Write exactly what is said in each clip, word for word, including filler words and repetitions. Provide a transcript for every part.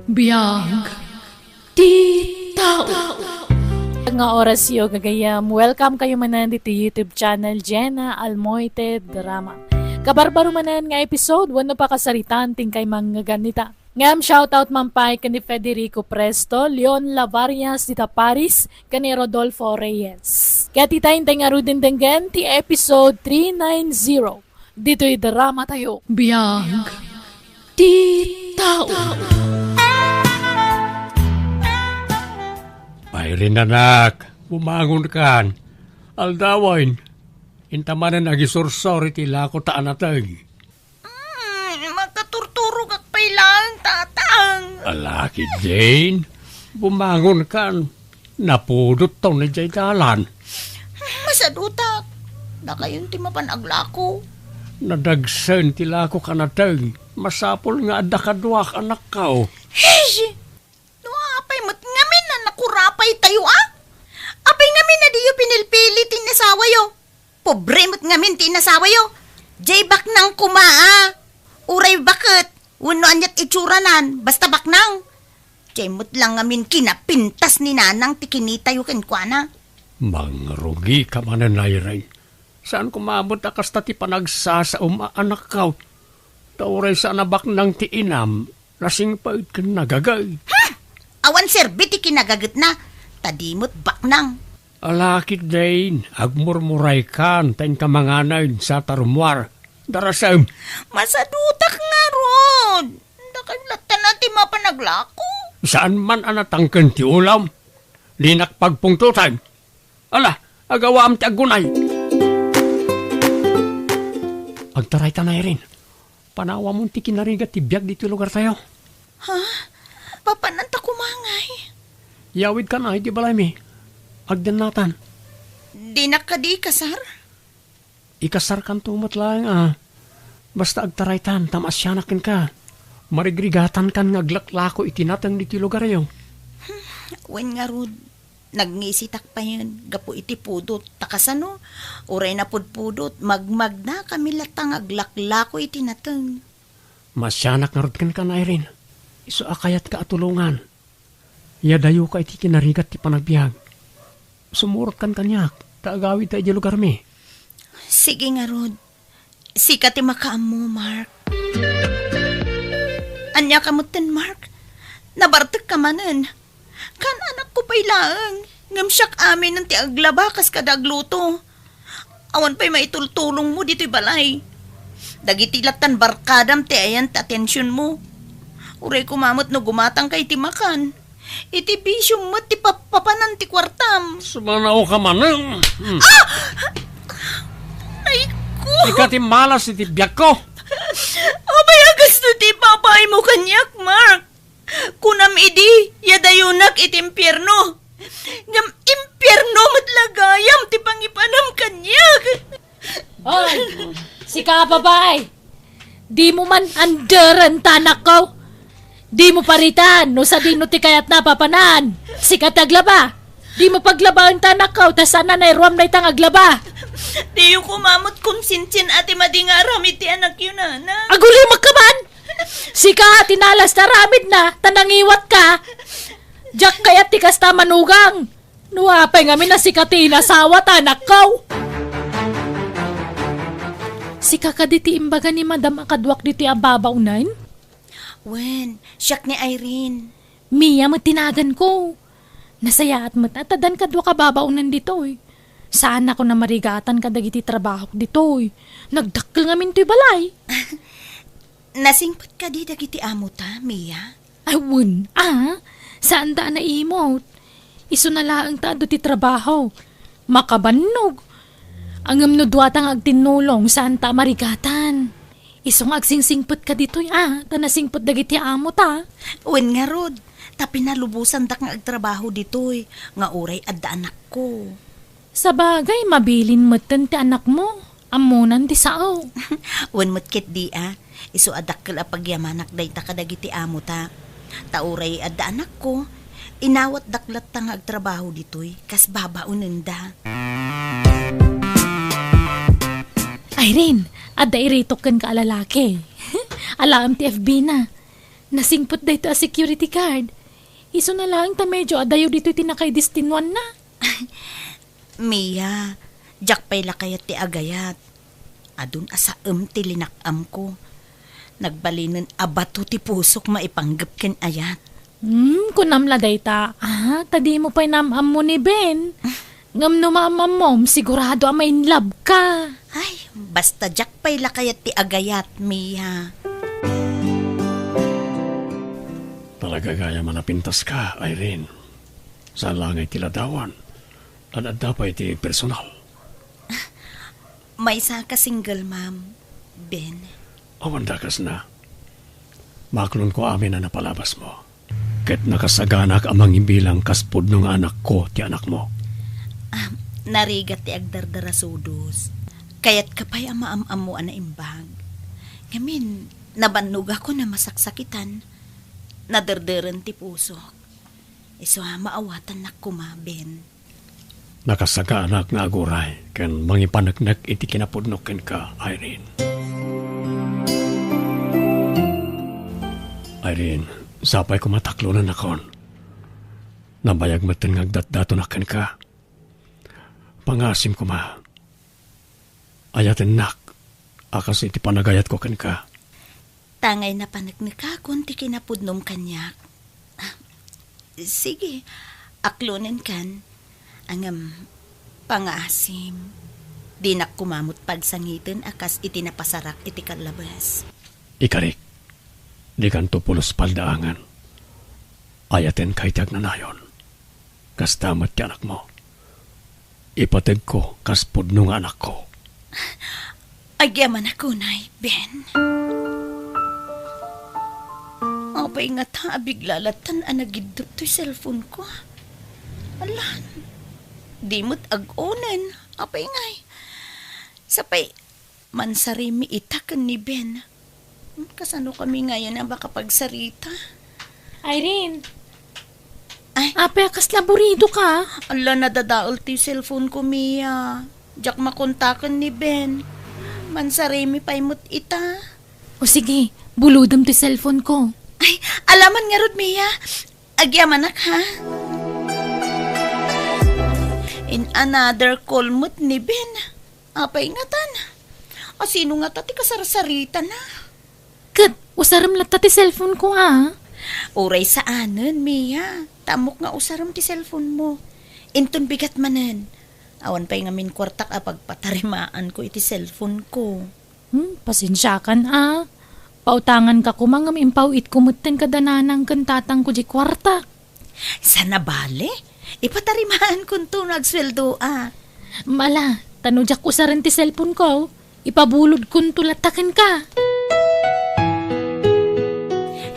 Biag ti tao. Nga orasyo, gagayam. Welcome kayo manen ditoy YouTube channel, Jenna Almoite Drama. Kabarbaro manen nga episode, wenno pakasaritaan ti inkay mangngegannita. Ngem shoutout man pay ken ni Federico Presto, Leon Lavarias dita Paris, ken ni Rodolfo Reyes. Ket ita intay ngaruden denggen ti episode three nine zero. Ditoy drama tayo. Biag ti tao. Irene, anak, bumangon kan. Aldawen, inta manen agisursor iti lako ta anateng. Mm, makaturturogak pay laeng, Tatang. Ala, Jane, bumangon kan. Napudot taon idiay dalan. Masadutak. Dakayon ti mapan aglako. Nadagsen ti lako kanateng. Masapul nga adda kaduak, anakko. Hey! No apay met ngamin a nakurapay tayo, a? Apay ngamin a diyo pinilpili ti inasawayo? Pobre met ngamin ti inasawayo. Jay baknang koma, a. Uray baket, wenno aniat itsuranan, basta baknang. Jay met lang ngamin kinapintas ni Nanang ti kinitayo kenkuana. Mangrugika manen, Irene. Saan koma met a kasta ti panagsasaom a anakko. Ta uray saan a baknang ti inam, nasingpet ken nagaged. Hmm! Awan serbi ti kinagagetna, ta di met baknang. Ala, Jane, agmurmuraykan ta inka manganen sa ta rummuar. Darasem. Masadutak ngarud. Dakayo latta ti mapan aglako. Saan man a natangken ti ulam. Dinak pagpungtoten. Ala, agawaam ti aggunay. Agtaraytan, Irene. Panawamon ti kinarigat ti biag ditoy lugartayo. Ha? Papananta koma ngay? Yawidkan iti balaymi. Agdennatan. Dinak kadi ikasar? Ikasarkanto met laeng, a. Basta agtaraytan ta maasianak kenka. Marigrigatankan nga aglaklako iti nateng ditoy lugaryo. Wen ngarud, nagngisitak payen gapu iti pudot. Ta kasano, uray napudpudot, magmagnakami latta nga aglaklako iti nateng. Maasianak ngarud kenka, Irene. Isu a kayatka a tulongan. Iyadayoka iti kinarigat ti panagbiag. Sumurotkan kaniak, ta agawidta idiay lugarmi. Sige ngarud. Sika ti makaammo, Mark. Ania ka metten, Mark? Nabartekka manen. Kan anakko pay laeng, ngem siak amin ti aglaba kas kada agluto. Awan pay maitultulongmo ditoy balay. Dagiti lattan barkadam ti ayan ti atensionmo. Uray koma met no gumatangka iti makan. Iti bisio met ti papapanan ti kuartam. Sumanaoka manen. Hmm. Ah! Ay ko! Sika ti malas iti biagko. Apay a gasto ti ipapaaymo kaniak, Mark? Kunam idi, iyadayonak iti impierno. Ngem impierno met la gayam ti pangipanam kaniak. Hoy, sika a babai! Dimo man anderen ta anakko. Dimo paritan no sadino ti kayatna a papanan. Sika ti aglaba. Dimo paglabaen ta anakko, ta saan a nairuam dayta nga aglaba. Diyo koma met konsensian a ti madi nga aramid ti anakyo, nana. Agulimek ka man! Sika ti nalas ti aramidna, ta nangiwatka. Diak kayat ti kasta a manugang. No apay ngamin a sika ti inasawa ta anakko. Sika kadi ti imbaga ni Madam a kaduak ditoy a babaonen? Wen, siak ni Irene. Mia met ti naganko. Nasayaat met a ta addan kaduak a babaonen ditoy. Saanakon a marigatan kadagiti trabahok ditoy. Nagdakkel ngamin toy balay. Nasingpet kadi dagiti amota, Mia? Ay, wen, a. Saanda a naimot. Isuna laeng ta adu ti trabaho. Makabannog. Ngem no duata nga agtinnulong, saanta a marigatan. Isu nga agsingsingpet ka ditoy, a, ta nasingpet dagiti amota. Wen ngarud, ta pinalubosandak nga agtrabaho ditoy, nga uray adda anakko. Sabagay, mabilin metten ti anakmo. Ammonan ti sao. Wen met ketdi a, isu a dakkel a pagyamanak dayta kadagiti amota. Ta uray adda anakko, inawatdak latta nga agtrabaho ditoy, kas babaonenda. Irene, adda iritok kenka a lalaki. Alaem ti F B na. Nasingpet daytoy a security guard. Isuna laeng ta medio adayo ditoy ti nakaidestinuanna. Mia, diak pay la kayat ti agayat. Adun a saem ti linak-amko. Nagbalinen a bato ti pusok maipanggep ken ayat. Hmm, kunam la dayta. Ah, ta dimo pay naam-ammo ni Ben. Ngem no maam-ammom, sigurado a ma-in love ka. Ay, basta diak pay la kayat ti agayat, Mia. Talaga gayam a napintaska, Irene. Saan laeng ti ladawan. Ad-adda pay ti personal. Maysa ka single mom, Ben. Awan dakes na. Maklonko amin a napalabasmo. Ket nakasaganak a mangibilang kas pudno nga anakko ti anakmo. Ah, narigat ti agdardarasudos. Kayatka pay a maam-ammo a naimbag. Ngamin, nabannogakon a masaksakitan. Naderderen ti pusok. Isu a maawatannak koma, Ben. Nakasaganak nga aguray ken mangipaneknek iti kinapudno kenka, Irene. Irene, sapay koma taklonennakon. Nabayag metten nga agdatdatonak kenka. Pangaasim koma. Ayatennak a kas iti panagayatko kenka. Tangay napaneknekakon ti kinapudnom kaniak. Sige, aklonenkan. Ngem, pangaasim, dinak koma met pagsangiten a kas iti napasarak iti kallabes. Ikarik, dikanto pulos paldaangen. Ayatenka iti agnanayon. Kasta met ti anakmo. Ipategko kas pudno nga anakko. Agyamanak unay, Ben. Apay ngata a bigla lattan a nagiddep toy cellphone ko? Alan, di met ag-onen. Apay ngay? Sapay, mansarimi ita ken ni Ben. Hmm, kasano kami ngayen a makapagsarita? Irene! Ay. Apay a kasla buridoka? Ala, nadadael ti cellphone ko, Mia. Diak makontaken ni Ben. Mansarimi pay met ita. O sige, bulodem ti cellphone ko. Ay, alaman ngarud, Mia. Agyamanak, ha? In another call met ni Ben. Apay ngatan? A, sino ngata ti kasarsaritana? Ket usarem latta ti cellphone ko, a? Uray saanen, Mia. Ta ammok nga usarem ti cellphone mo. Inton bigat manen, awan pay ngamin kuartak a pagpatarimaanko iti cellphone ko. Hmm, pasensiakan, a. Pautanganka koma ngem impaw-itko metten kada nanang ken tatangko diay kuartak. Saan a bale? Ipatarimaankonto no agsueldoak. Ala, ta no diak usaren ti cellphone ko, ipabulodkonto latta kenka.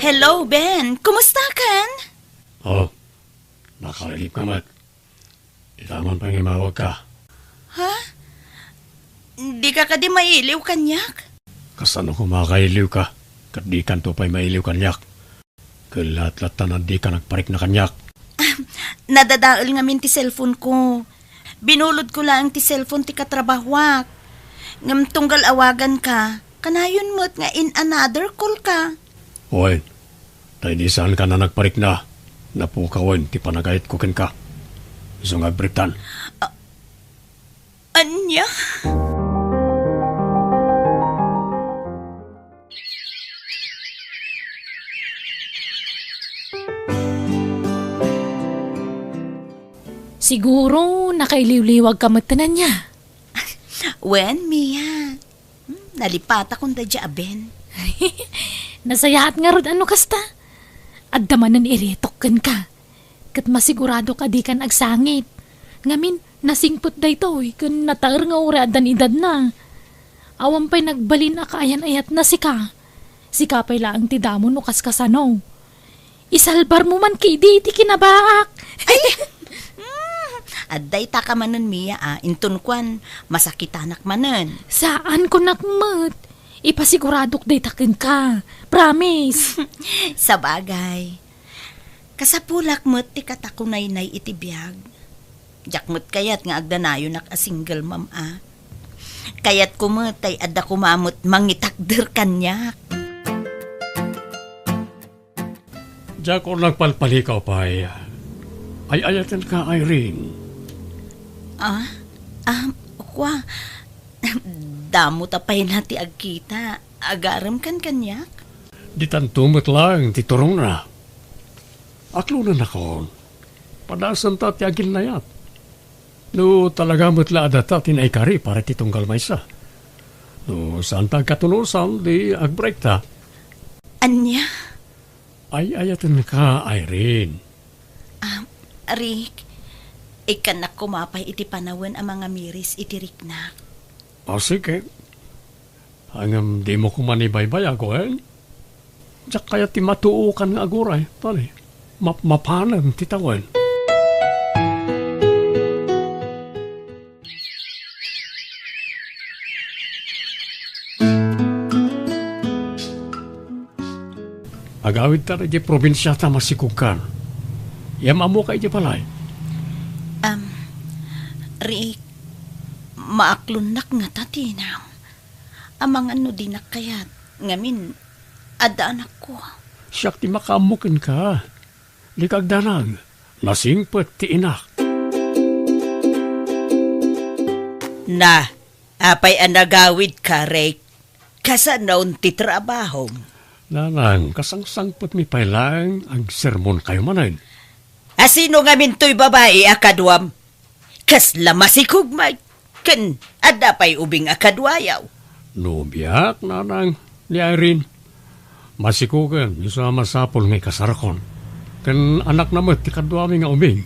Hello, Ben. Kumustakan? Oh, nakarelibka met. Ita man pay nga imawagka. Ha? Dika kadi mailiw kaniak? Kasano koma a kailiwka, ket dikanto pay mailiw kaniak? Kellaat latta a dika nagparikna kaniak. Nadadael ngamin ti cellphone ko. Binulodko laeng ti cellphone ti katrabahoak. Ngem tunggal awaganka, kanayon met nga in another call ka. Wen, ta idi saanka a nagparikna, napukawen ti panagayatko kenka. Isu nga agbaliktan. A-, ania? Siguro, nakailiwliwagka met ania. Wen, Mia. Hmm, nalipatakon daydiay a Ben. Nasayaat ngarud a no kasta. Adda manen iretok kenka. Ket masiguradok a dikan agsangit. Ngamin, nasingpet daytoy ken nataer nga uray addan edadna. Awan pay nagbalin a kaayan-ayatna sika. Sika pay laeng ti damo no kaskasano. Isalbarmo man ketdi ti kinabaak. Ay! Mm, adda itaka manen, Mia, a. Inton kuan, masakitanak manen. Saan kunak met. Ipasiguradok dayta kenka. Promise. Sabagay. Kasapulak met ti katakunaynay iti biag. Diak met kayat nga agdanayonak a single mom a. Kayatko met tay adda koma met mangitakder kaniak. Diak nagpalpalikaw pay. Ay-ayatenka, Irene. Ah? Ah, kua, damo ta pay na ti agkita. Agarem kan kaniak? Ditanto met laeng ti turongna. Aklonennakon. Padasenta ti aginnayat. No talaga met la a data ti naikari para ti tunggal maysa. No saanta agkatunosan, di agbreakta. Ania? Ay-ayatenka, Irene. Ah, Rick, ikkannak koma pay iti panawen a mangamiris iti riknak. Ah, sige. Ngem dimo koma ni baybayag, wen? Diak kayat ti matuokan nga aguray, tani, mapmapanen ti tawen. Agawidta idiay probinsia ta masikogkan. Iam-ammoka idiay balay. Am, Rick, maaklonnak ngata ti inam. Amangan no dinak kayat, ngamin, adda anakko. Siak ti makaammo kenka. Dika agdanag, nasingpet ti inak. Na, apay a nagawidka, Rick? Kasanon ti trabahom? Nanang, kasangsangpetmi pay laeng agsermonkayo manen. A sino ngamin toy babai a kaduam? Kasla masikog met, ken adda pay ubing a kaduayo. No biak, nanang, ni Irene, masikogen isu a masapul nga ikasarkon. Ken anakna met ti kaduami nga ubing.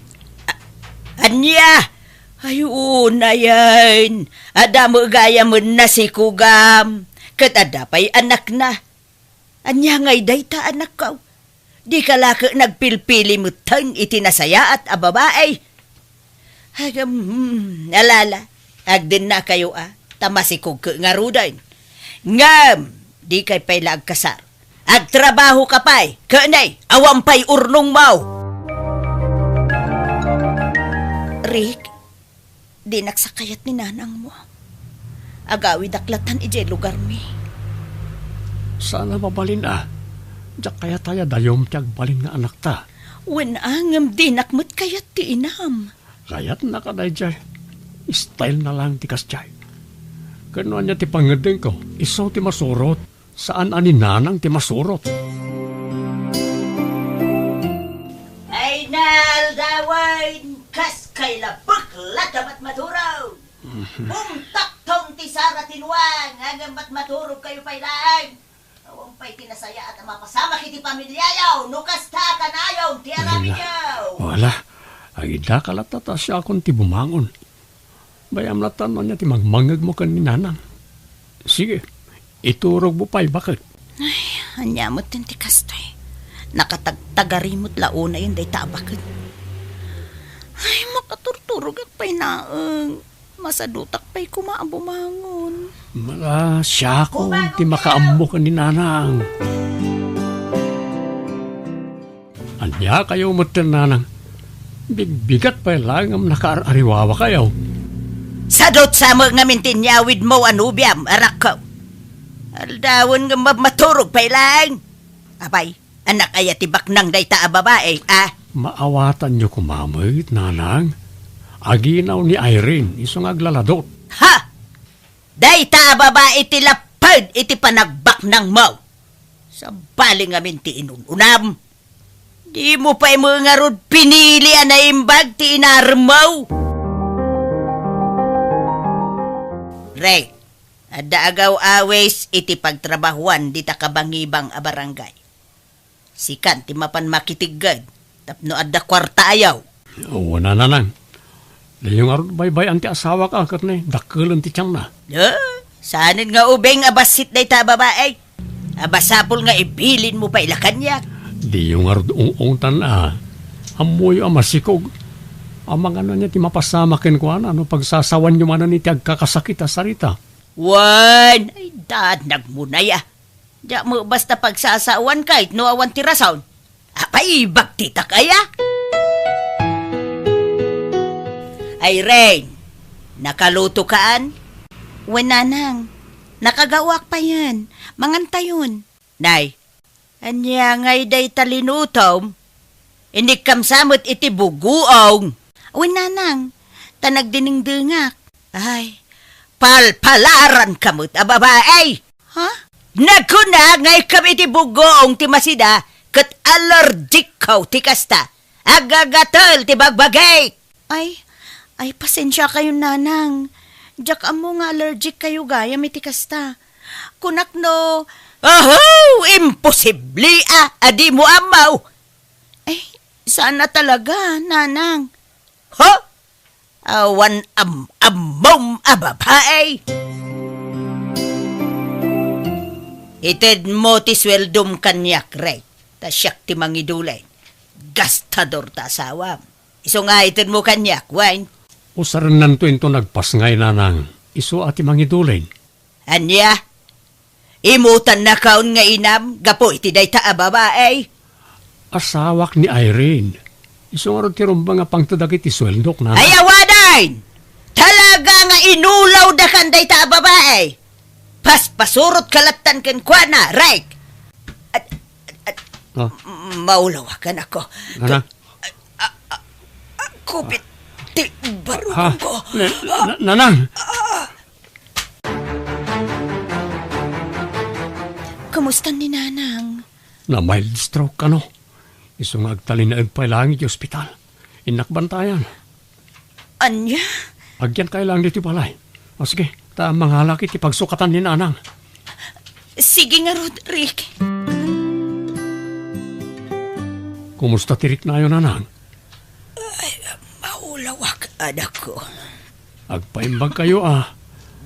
A-, ania? Ay, unayen. Adda met gayamen nasikogam. Ket adda pay anakna. Ania ngay dayta, anakko? Dika la ket nagpilpili metten iti nasayaat a babai. Agam, hmm, alala, agdennakayo a, ta masikogko ngaruden. Ngem, dikay pay la agkasar. Agtrabahoka pay, ket nay, awan pay urnongmo. Rick, dinak sa kayat ni nanangmo. Agawidak latan idiay lugarmi. Saan a mabalin a. Diak kayat aya dayom ti agbalin nga anakta. Wen a, ngem dinak met kayat ti inam. Kayatna kadaydiay. Style na lang ti kasdiay. Ken no ania ti pangngeddengko, isu ti masurot. Saan a ni nanang ti masurot. Ay, naaldawen, kas kay la beklat a matmaturog. Mhm. Bumtakton ti sara ti nuang, ngem matmaturog kayo pay laeng. Awan pay ti nasayaat a mapasamak iti pamiliayo, no kasta a kanayon ti aramidyo. Wala. Agidaka latta ta siakon ti bumangon. Bay-am latta no ania ti mangmangngegmo ken ni nanang. Sige, iturogmo pay baket. Ay, ania met ti kastoy? Nakatagtagari met la unayen dayta a baket. Ay, makaturturogak pay laeng. Masadutak pay koma a bumangon. Mala, siakon ti makaammo ken ni nanang. Ania kayo metten, nanang? Bigbigat pay laeng ngem nakaar-ariwawakayo. Sadut sa met ngamin ti inyawidmo a nobiam, anakko. Aldawen ngem mabmaturog pay laeng. Apay, anak aya ti baknang dayta a babai, a? Maawatanyo koma met, nanang. Aginaw ni Irene, isu nga aglaladot. Ha! Dayta a babai ti lapped iti panagbaknangmo. Sabali ngamin ti inun-unam. Dimo pay met ngarud pinili a naimbag ti inaremmo. Rick, adda agaw-awis iti pagtrabahuan dita kabangibang a barangay. Sikan ti mapan makitigged tapno adda kuartaayo. Wen a, nanang. Diyo ngarud baybay-an ti asawak a ket ni dakkelen ti tianna. Eh, saanen nga ubing a bassit dayta a babai. A masapul nga ibilinmo pay la kaniak. Diyo ngarud ung-ungtan a. Ammoyo a masikog. Amangan ania ti mapasamak kenkuana no pagsasawanyo manen iti agkakasakit a sarita. Wen, ay, daat nagmunay a. Diak met basta pagsasawan ket no awan ti rason. Apay, bagtitak aya? Irene, nakalutokaan? Wen, nanang. Nakagaoak payen. Mangantayon. Nay, Ania ngay dayta linutom? Inikkam sa met iti bugoong. Wen, nanang, ta nagdinengdengak. Ay, palpalaranka met a babae! Ha? Nagkuna nga ikkam iti bugoong ti masida ket allergic-ko ti kasta. Agagatel ti bagbagik! Ay, ay, pasensiakayon, nanang. Diak ammo nga allergic kayo gayam iti kasta. Kunak no, Aho! Imposible a, a dimo ammo! Ay, saan a talaga, nanang. Ha? Awan am-ammom a babae! Itedmo ti sueldom kaniak, Rek, ta siak ti mangidulin. Gastador ta asawam. Isu nga itedmo kaniak, wen? Usarennanto inton agpasngay, nanang. Isu a ti mangidulin. Ania? Imutannakon nga inam gapu iti dayta a babae? Asawak ni Irene. Isu ngarud ti rumbeng a pangted dagiti sueldok, nanang. Ay, awanen! Talaga nga inulawdakan dayta a babae! Paspasurotka lattan kenkuana, Rek! At, at, at, Ah. Maulawak, anakko. Nanang? A, a, a, a, kupit ti barukongko. Na, na, nanang! Kumusta ni nanang? Na-mild stroke kano. Isu nga agtalinaed pay laeng iti ospital. Innak bantayan. Ania? Agyanka laeng ditoy balay. O sige, ta mangalak iti pagsukatan ni nanang. Sige ngarud, Rick. Kumusta ti riknayo, nanang? Ay, maulawak, anakko. Agpaimbagkayo a.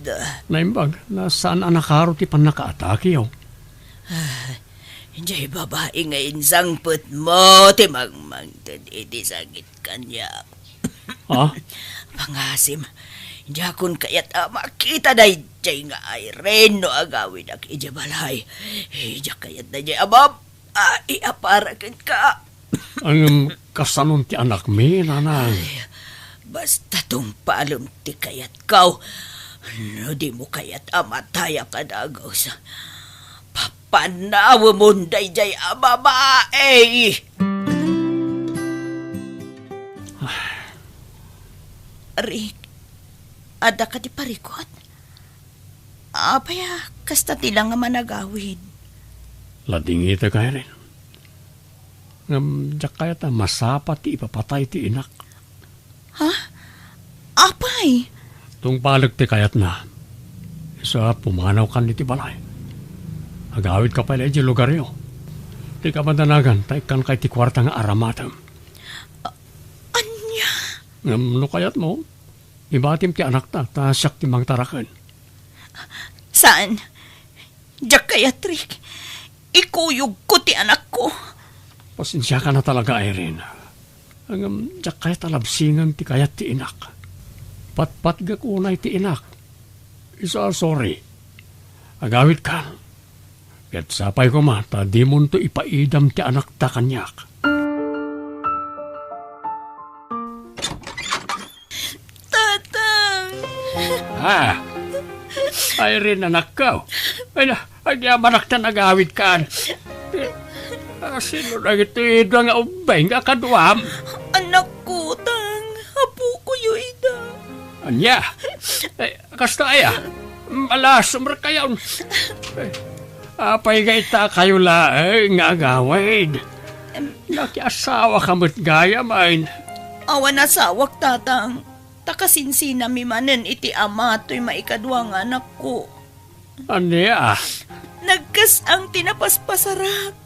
Da. Naimbag, na saan a nakaro ti pannakaatakeyo. Ah, jay babai nga insangpetmo ti mangmangted iti sakit kaniak. Ha? Pangasim, diakon kayat a makita dayjay nga Irene no agawidak idiay balay. Diak kayat dayjay a bab-, a, iapara kenka. Ngem kasanon ti anakmi, nanang? Ay, basta tungpalem ti kayatko. No dimo kayat a matayak a dagus, papanawemon dayjay a babai. Rick, adda kadi parikut? Apay a kasta ti la nga managawid? Ladingitek, Irene. Ngem diak kayat a masapa ti ipapatay ti inak. Ha? Apay? Tungpalek ti kayatna. Isu a pumanawkan iti balay. Agawidka pay la idiay lugaryo. Dika madanagan ta ikkanka iti kuarta nga aramatem. A-, ania? Ngem no kayatmo, ibatim ti anakta, ta siak ti mangtaraken. Saan? Diak kayat, Rick. Ikuyogko ti anakko. Pasensiakan a talaga, Irene. Ngem diak kayat a labsingen ti kayat ti inak. Patpatgek unay ti inak. Isu a sorry. Agawidkan. Ket sapay koma ta dimonto ipaidam ti anakta kaniak. Tatang! Ah! Irene, anakko. Ay na, agyamanak ta nagawidkan. Ah, sino dagitoy dua nga ubbing a kaduam? Anakko, Tang. Apokoyo ida. Ania? Eh, kasta aya? Malasumrek kayon. Eh, apay nga itakayo laeng nga agawid? Em. Nakiasawaka met gayam, ay. Awan asawak, Tatang. Ta kasinsinami manen iti ama toy maikadua nga anakko. Ania? Nagkas-ang ti napaspasarak.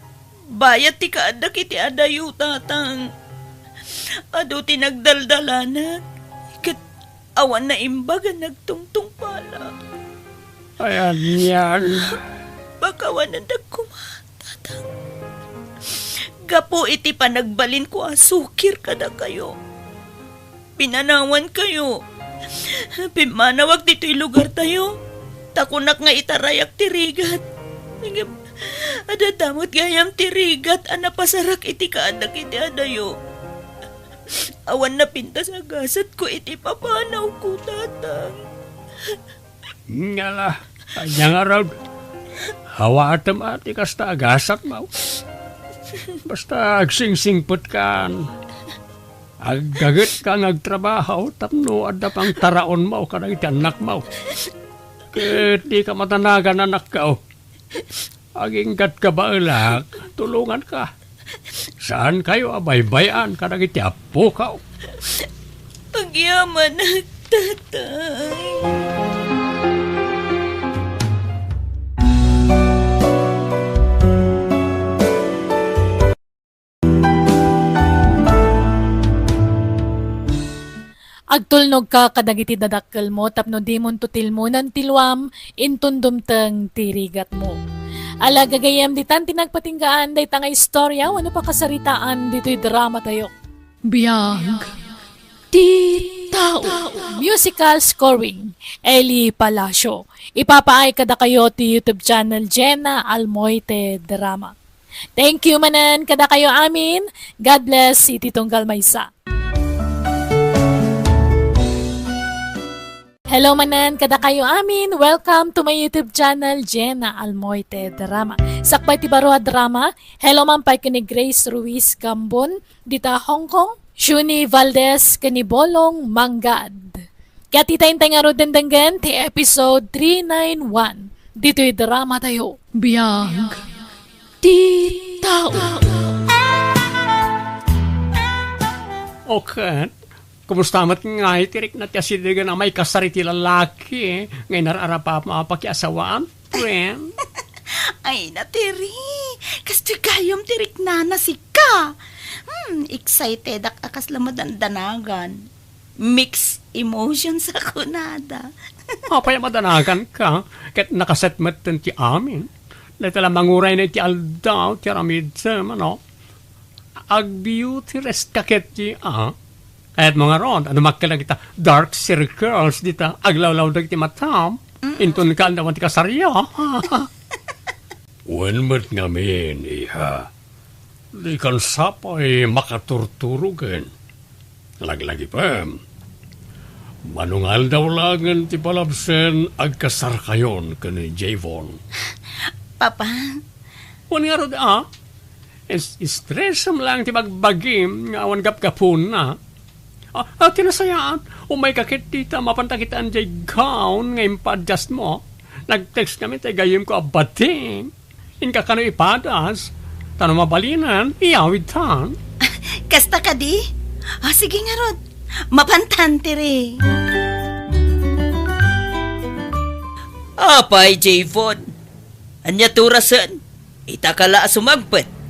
Bayat ti kaaddak iti adayo, Tatang. Adu ti nagdaldalanak. Ket awan naimbag a nagtungtungpalak. Ay, anian? Pakawanendak koma, Tatang. Gapu iti panagbalinko a sukir kadakayo. Pinanawankayo. Pimmanawak ditoy lugartayo. Ta kunak nga itarayak ti rigat. Ngem, adda met gayam ti rigat a napasarak iti kaaddak iti adayo. Awan napintas a gasatko iti papanawko, Tatang. Ngala, ania ngarud? Awatem a ti kasta a gasatmo. Basta agsingsingpetkan. Aggagetka nga agtrabaho tapno adda pangtaraonmo kadagiti annakmo. Ket dika madanagan, anakko. Aginggatka baelak, tulonganka. Saankayo a baybay-an kadagiti appoko. Agyamanak, Tatay. Agtulnogka kadagiti dadakkelmo tapno dimonto tilmonan ti luam inton dumteng ti rigatmo. Ala, gagayyem, ditan ti nagpatinggaan dayta nga istorya wenno pakasaritaan ditoy dramatayo. Biag ti tao. Musical scoring, Eli Palacio. Ipapaay kadakayo ti YouTube channel Jenna Almoite Drama. Thank you manen kadakayo amin. God bless iti tunggal maysa. Hello manen kadakayo amin. Welcome to my YouTube channel, Jenna Almoite Drama. Sakbay ti baro a drama, hello man pay ken ni Grace Ruiz Gambon, dita Hong Kong, Shuni Valdez ken ni Bolong Manggad. Ket ita intay ngarud dengdenggen ti episode three nine one ditoy dramatayo. Biag ti tao. Okay. Kumusta met ngay ti rikna ti asidegen a maikasar iti lalaki nga inar-arap a mapakiasawaan, friend? Ay, natiri. Kastoy gayam ti riknana sika. Hmm, excitedak a kasla madandanagan. Mixed emotions a kunada. Apay a madanaganka, ket nakaset metten ti amin. Dayta la manguray na iti aldaw ti aramidem, ano? Ag-beauty rest ka ketdi, a? Kayatmo ngarud a dumakkel dagita dark circles dita aglawlaw dagiti matam? Mm. Inton kaandawan ti kasaryo. Wen met ngamin, iha. Dikan sapay makaturturogen. Laglagipem. Mano nga aldaw laengen ti palabsen agkasarkayon ken ni Javon. Papa? Wen ngarud, a? Is-, stressem laeng ti bagbagim nga awan gapgapuna. A, a, ti nasayaat, umayka ketdi ta mapanta kitaan diay gown nga impa-adjustmo. Nag-text kami ti gayyemko a bati. Inka kano ipadas, ta no mabalinen, iyawidtan. Kasta kadi? O, sige ngarud. Mapantan ti ri. Apay, Javon. Ania ti orasen? Ita ka la a sumangpet.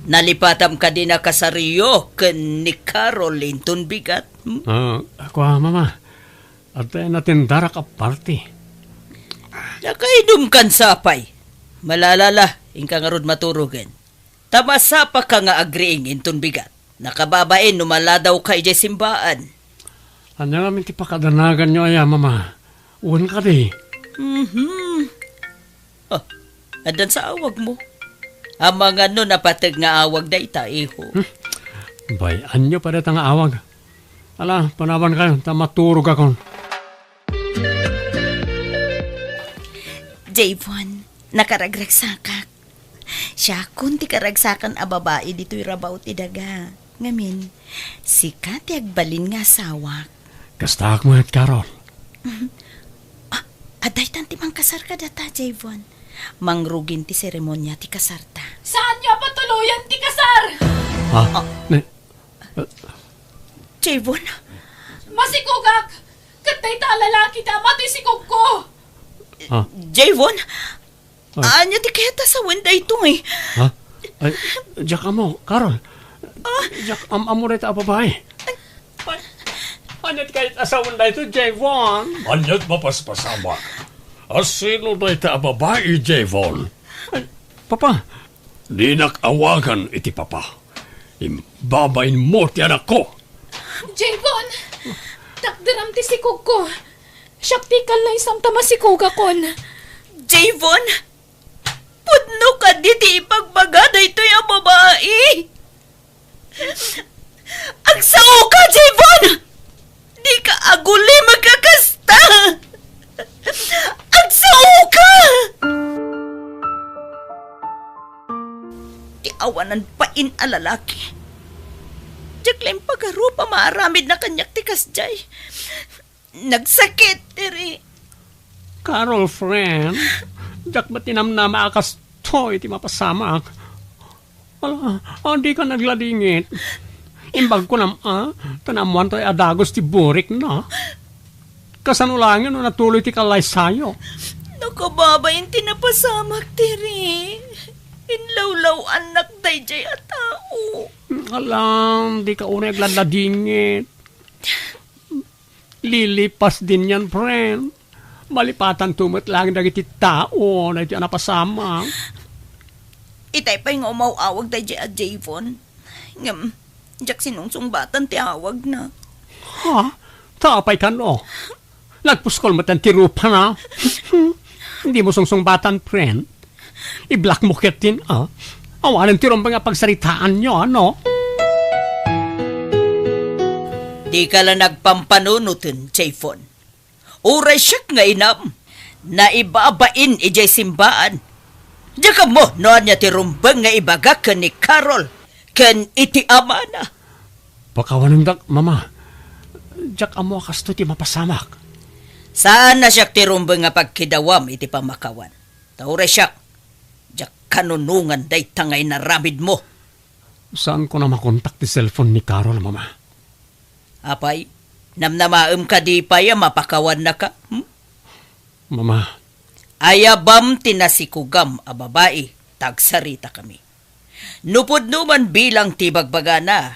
Nalipatam kadi a kasaryo ken ni Carol inton bigat? Hmm? Ah, ako, ah, mama. Adda natendarak a party. Nakainumkan sapay. Malala la, inka ngarud maturogen. Ta masapaka nga agriing inton bigat. Nakababain no maladawka idiay simbaan. Ania ngamin ti pakadanaganyo aya, mama? Wen kadi? Mhm. Oh, addan sa awagmo. Amangan no napateg nga awag dayta, iho. Hmm? Bay-anyo pay dayta nga awag. Ala, panawankayo, ta maturogakon. Javon, nakaragragsakak. Siakon ti karagsakan a babai ditoy rabaw ti daga. Ngamin, sika ti agbalin nga asawak. Kastaak met, Carol. Ah, adaytan ti mangkasar kadata, Javon. Mangrugin ti seremonia ti kasarta. Saanyo a patuloyan ti kasar! Ha? Ah. Ne-, Javon? Masikogak! Ket dayta a lalaki ti ama ti sikogko! Ah. Javon? Ah. Ania ti kayat a sawen daytoy? Ha? Ay, diak ammo, Carol. Ah. Diak am-ammo dayta a babai. Ay, ania ti kayat a sawen daytoy, Javon? Ania ti mapaspasamak? A sino dayta a babai, Javon? Ay, Papa. Dinak awagan iti papa. Imbabainmo ti anakko. Javon! Takderam ti sikogko. Siak ti kallaysam ta masikogakon. Javon! Pudno kadi ti ibagbaga daytoy a babai! Agsaoka, Javon! Dika aguli makakasta! Agsaoka! awanan bain a lalaki. Diak la impagarup a maaramidna kaniak ti kasdiay. Nagsakit, Terry. Carol, friend, diak met tinamnama a kastoy ti mapasamak. Ala, a, dika nagladingit. Imbag kunam, a, ta naammoanto a dagus ti burikna. Kasano laengen no natuloy ti kallaysayo? Nakababain ti napasamak, Terry. Inlawlaw-annak daydiay a tao. Alam, dika unay agladladingit. Lilipas din yan, friend. Malipatanto met laeng dagiti tao daytoy a napasamak. Itay pay nga umaw-awag daydiay a Javon. Ngem, diak sinungsungbatan ti awagna. Ha? Ta apay kano? Nagpuskol met ti rupana. Dimo sungsungbatan, friend. I-block mo ketdin, a? Awanen ti rumbeng a pagsaritaanyo, a, no? Dika la nagpampanunoten, Javon. Uray siak nga inam, naibabain idiay simbaan. Diak ammo no ania ti rumbeng nga ibagak ken ni Carol ken iti amana. Pakawanendak, Mama. Diak ammo a kastoy ti mapasamak. Saan a siak ti rumbeng a pagkidawam iti pammakawan. Ta uray siak, diak kanunongan dayta nga inaramidmo. Saanko a makontak ti cellphone ni Carol, Mama. Apay, namnamaem kadi pay a mapakawannaka? Hmm? Mama. Ayabam ti nasikogam a babai, ta agsaritakami. No pudno man bilang ti bagbagana,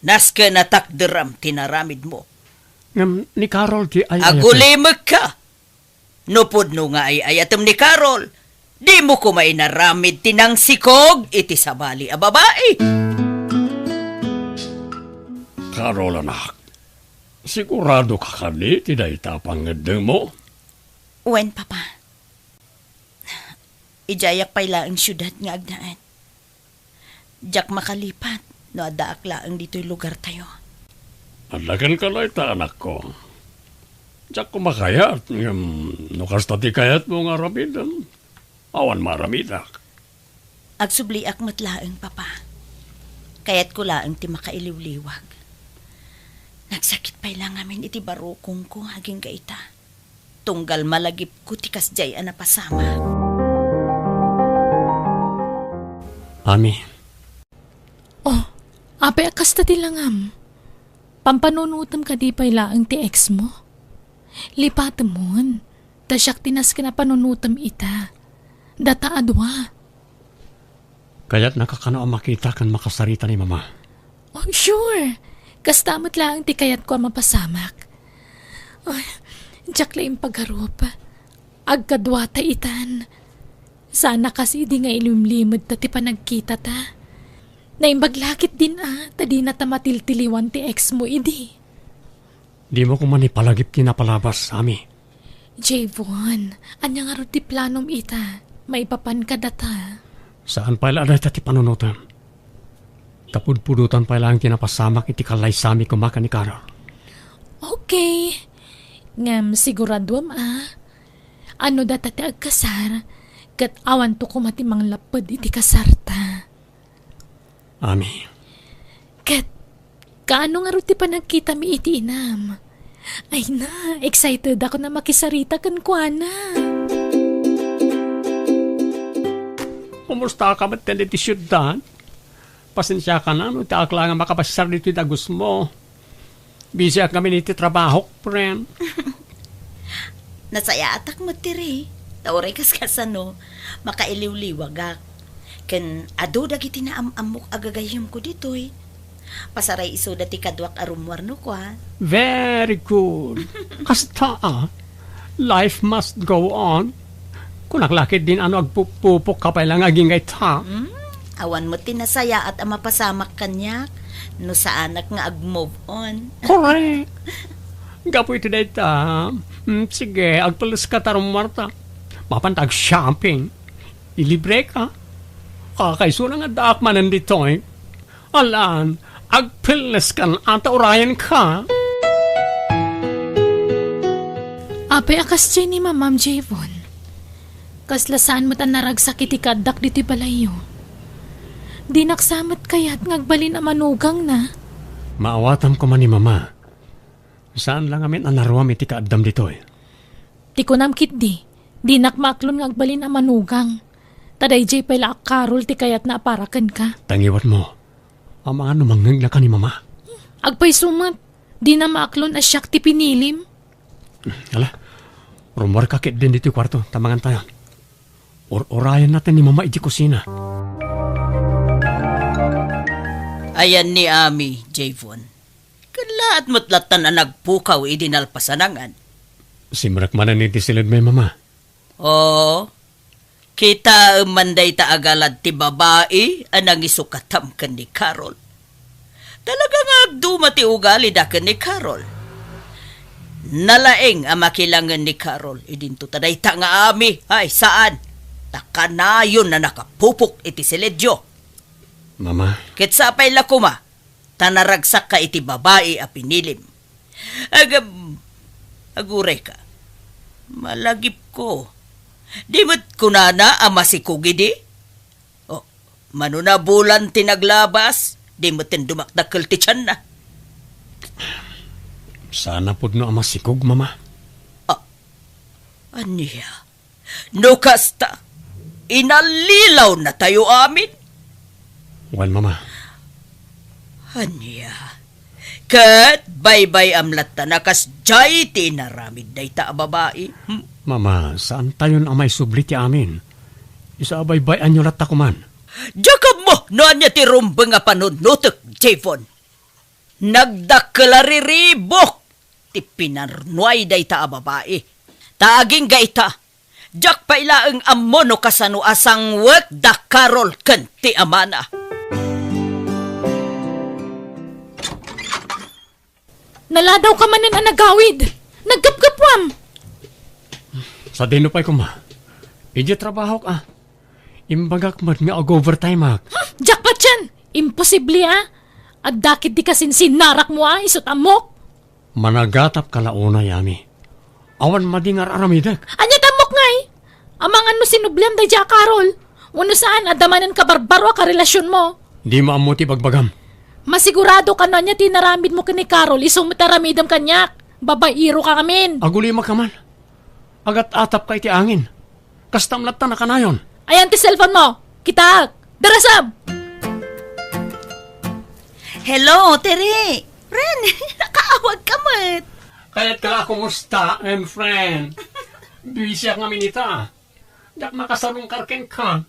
nasken a takderam ti naramidmo. Ngem ni Carol ti ay-ayatek. Agulimekka! No pudno nga ay-ayatem ni Carol, dimo koma inaramid ti nangsikog iti sabali a babai. Carol, anak, sigurado ka kadi ti dayta a pangngeddengmo? Wen, Papa. Idiayak pay laeng siudad nga agnaed. Diak makalipat no addaak laeng ditoy lugartayo. Adda kenka dayta, anakko. Diak koma kayat, ngem no kasta ti kayatmo nga aramidem, awan maaramidak. Agsubliak met laeng, Papa. Kayatko laeng ti makailiwliwag. Nagsakit pay la ngamin iti barukongko agingga ita. Tunggal malagipko ti kasdiay a napasamak. Ami. Oh, apay a kasta ti langam? Pampanunotem kadi pay laeng ti ex mo? Lipatemon, ta siak ti nasken a panunotem ita. Data a dua. Kayatnaka kano a makita ken makasarita ni Mama? Oh, sure. Kasta met laeng ti kayatko a mapasamak. Ay, diak la impagarup. Agkaduata itan. Sana kas idi nga ilimlimedta ti panagkitata. Naimbag la ketdin a, ta dinata matiltiliwan ti ex mo idi. Dimo koma ipalagip ti napalabas, Ami. Javon, ania ngarud ti planom ita? Maipapan kadata? Saan pay la a dayta ti panunotem. Kapudpudotan pay laeng ti napasamak iti kallaysami koma ken ni Carol. Okay. Ngem siguraduem a, no data ti agkasar, ket awanto koma ti manglapped iti kasarta. Ami. Ket, kaano ngarud ti panagkitami iti inam? Ay na, excited ako a makisarita kenkuana. Kumustaka met iti siudad? Pasensiaka no diak laeng makapasiar ditoy dagusmo. Busyak ngamin iti trabahok, friend. Nasayaatak met ti ri. Ta uray kaskasano, makailiwliwagak. Ken adu dagiti naam-ammok a gagayyemko ditoy. Pasaray isuda ti kaduak a rummuar no kua. Very good. Kasta, a. Life must go on. Kunak la ketdin no agpupupokka pay la nga agingga ita. Hmm? Awan met ti nasayaat a mapasamak kaniak no saanak nga ag-move on. Correct. Gapu iti dayta, hmm, sige, agpelleska ta rummuarta. Mapanta ag-shopping. Ilibreka. Kakaisuna nga addaak manen ditoy. Alan, agpelleskan ta urayenka. Apay a kasdiay ni Mamam Javon? Kasla saan met a naragsak iti kaaddak ditoy balayyo. Dinak sa met kayat nga agbalin a manugangna. Maawatam koma ni Mama. Saan la ngamin a naruam iti kaaddam ditoy. Ti kunam ketdi, dinak maaklon nga agbalin a manugang. Ta daydiay pay la a Carol ti kayatna a para kenka. Tangiwatmo. Amangan no mangngegnaka ni Mama. Agpayso met, dina maaklon a siak ti pinilim. Ala, rummuarka ketdin ditoy kuarto, ta mangantayon. Ur-urayenna ti ni Mama iti kusina. Ayan ni Ami, Javon. Kallaat met lattan a nagpukaw idi nalpasanangan. Simrek manen iti siledmi, Mama. Oo. Kitaem man dayta a galad ti babai a nangisukatam ken ni Carol. Talaga nga agduma ti ugalida ken ni Carol. Nalaing a makilangen ni Carol idinto ta dayta nga Ami, ay saan, ta kanayon a nakapupok iti siledyo. Mama. Ket sapay la koma, ta naragsakka iti babai a pinilim. Agam, agurayka. Malagipko. Di met kunana a masikog idi? Oh, mano nabulan ti naglabas, di met dumakdakkel ti tianna. Sana pudno a masikog, Mama. Ah, ania? No kasta, inallilawnatayo amin. Wen, Mama. Ania? Ket baybay-am latta a kasdiay ti inaramid dayta a babai. Hmm? Mama, saantayon a maisubli ti amin. Isu a baybay-anyo latta koman. Diak ammo no ania ti rumbeng a panunotek, Javon. Nagdakkel a riribuk ti pinarnuay dayta a babai. Ta agingga ita, diak pay laeng ammo no kasano a sangwek da Carol ken ti amana. Naladawka manen a nagawid. Naggapgapuam. Sadino pay koma? Idiay trabahok, a. Imbagak met nga ag-overtime-ak. Hmm, diak patien. Imposible, a. Adda ketdi kasinsinnarakmo, a, isut' ammok. Managatapka la unay, Ami. Awan madi nga ar-aramidek. Ania ti ammok ngay? Amangan no sinubliam daydiay a Carol. Wenno saan, adda manen kabarbaro a karelasionmo. Dimo ammo ti bagbagam. Masiguradoka no ania ti inaramidmo ken ni Carol, isu met aramidem kaniak. Babaieroka ngamin. Agulimakka man. Agat-atapka iti angin. Kastam latta a kanayon. Ayan ti cellphone mo. Kitaek. Darasem! Hello, Tere. Ren, nakaawagka met. Kayatka a kumusta, em, friend? Busy-ak ngamin ita. Diak makasarungkar kenka.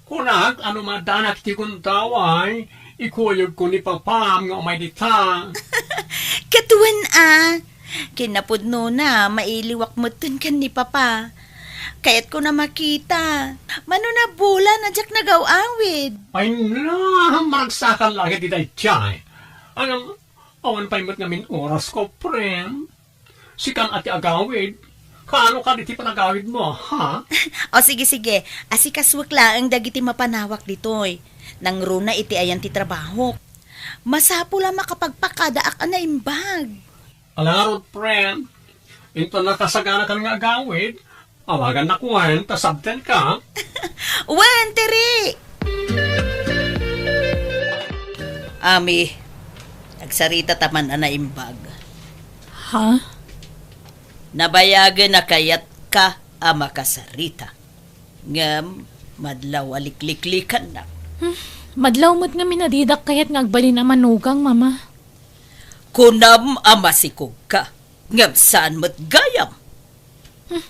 Kunak, no maaddanak iti gundaway, ikuyogko ni Papam nga umay dita. Ket wen a, kinapudnona, mailiwak metten ken ni Papa. Kayatko a makita. Mano nabulan a diak nagaw-awid. Ay na, maragsakan laeng iti daydiay. Ngem, awan pay met ngamin orasko, friend. Sikan a ti agawid. Kaano kadi ti panagawidmo, ha? O, sige, sige. Asikasuek laeng dagiti mapanawak ditoy. Nangruna iti ayan ti trabahok. Masapul a makapagpakadaak a naimbag. Ala ngarud, friend. Inton nakasaganakan nga agawid, awagannak wen ta sabtenka. Wen, Tiri! Ami, agsarita ta man a naimbag. Ha? Nabayagen a kayatka a makasarita. Ngem, madlaw a likliklikannak. Hmm, madlaw met ngamin a didak kayat nga agbalin a manugang, Mama. Kunam a masikogka, ngem saan met gayam. Hmm.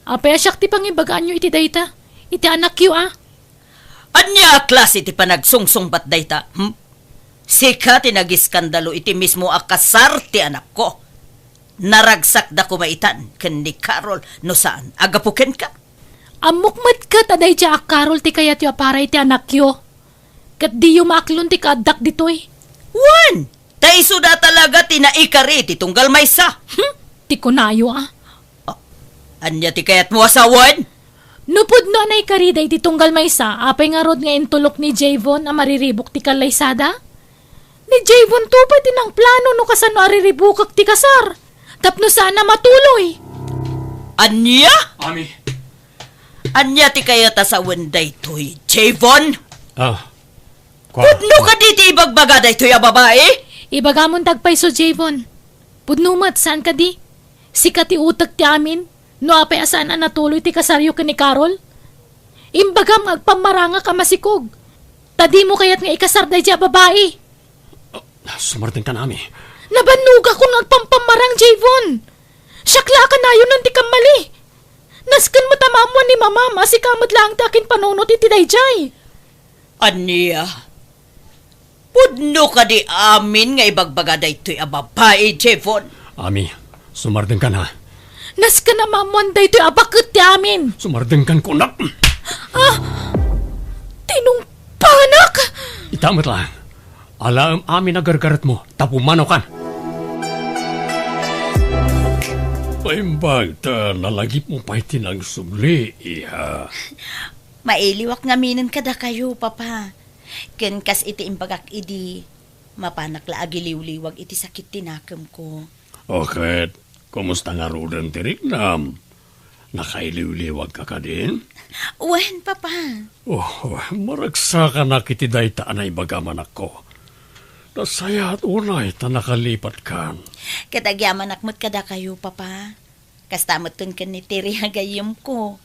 Apay a siak ti pangibagaanyo iti dayta? Iti anakyo, a? Ania a klase ti panagsungsungbat dayta, hmm? Sika ti nagiskandalo iti mismo a kasar ti anakko. Naragsakda koma itan ken ni Carol no saan a gapu kenka. Ammok met ket a daydiay a Carol ti kayatyo a para iti anakyo. Ket diyo maaklon ti kaaddak ditoy. Wen, ta isuda talaga ti naikari ti tunggal maysa. Hmm, ti kunayo, a. Ah, ania ti kayatmo a sawen? No pudno a naikarida iti tunggal maysa, apay ngarud nga intulok ni Javon a mariribuk ti kallaysada? Ni Javon to pay ti nangplano no kasano a riribukek ti kasar tapno saan a matuloy. Ania? Ami. Ania ti kayat a sawen daytoy, Javon? Ah, Pudno kadi ti ibagbaga daytoy a babai? Ibagamonto agpayso, Javon. Pudno met, saan kadi? Sika ti utek ti amin. No apay a saan a natuloy ti kasaryo ken ni Carol? Imbagam nga agpammarangak a masikog. Ta dimo kayat nga ikasar daydiay a babai. Sumardengkan, Ami. Nabannogakon nga agpampammarang, Javon. Siak la a kanayonen ti kammali. Nasken met a maammuan ni Mamam a sika met laeng ti akinpanunot iti daydiay. Ania? Pudno kadi amin nga ibagbaga daytoy a babai, Javon? Ami, sumardengkan, ha? Nasken a maammuan daytoy a baket ti amin. Sumardengkan, kunak. Ah! Tinungpanak! Ita met laeng. Alaem amin a gargaretmo, ta pumanaw kan. Naimbag ta nalagipmo pay ti nagsubli, iha. Mailiwak ngaminen kadakayo, Papa. Ken kas iti imbagak idi, mapanak la agiliwliwag iti sakit ti nakemko. O ket, kumusta ngaruden ti riknam? Nakailiwliwagka kadi? Wen, Papa. Oh, maragsakanak iti dayta a naibagam, anakko. Nasayaat unay ta nakalipatkan. Ket agyamanak met kadakayo, Papa. Kasta metten ken ni Terry a gayyemko.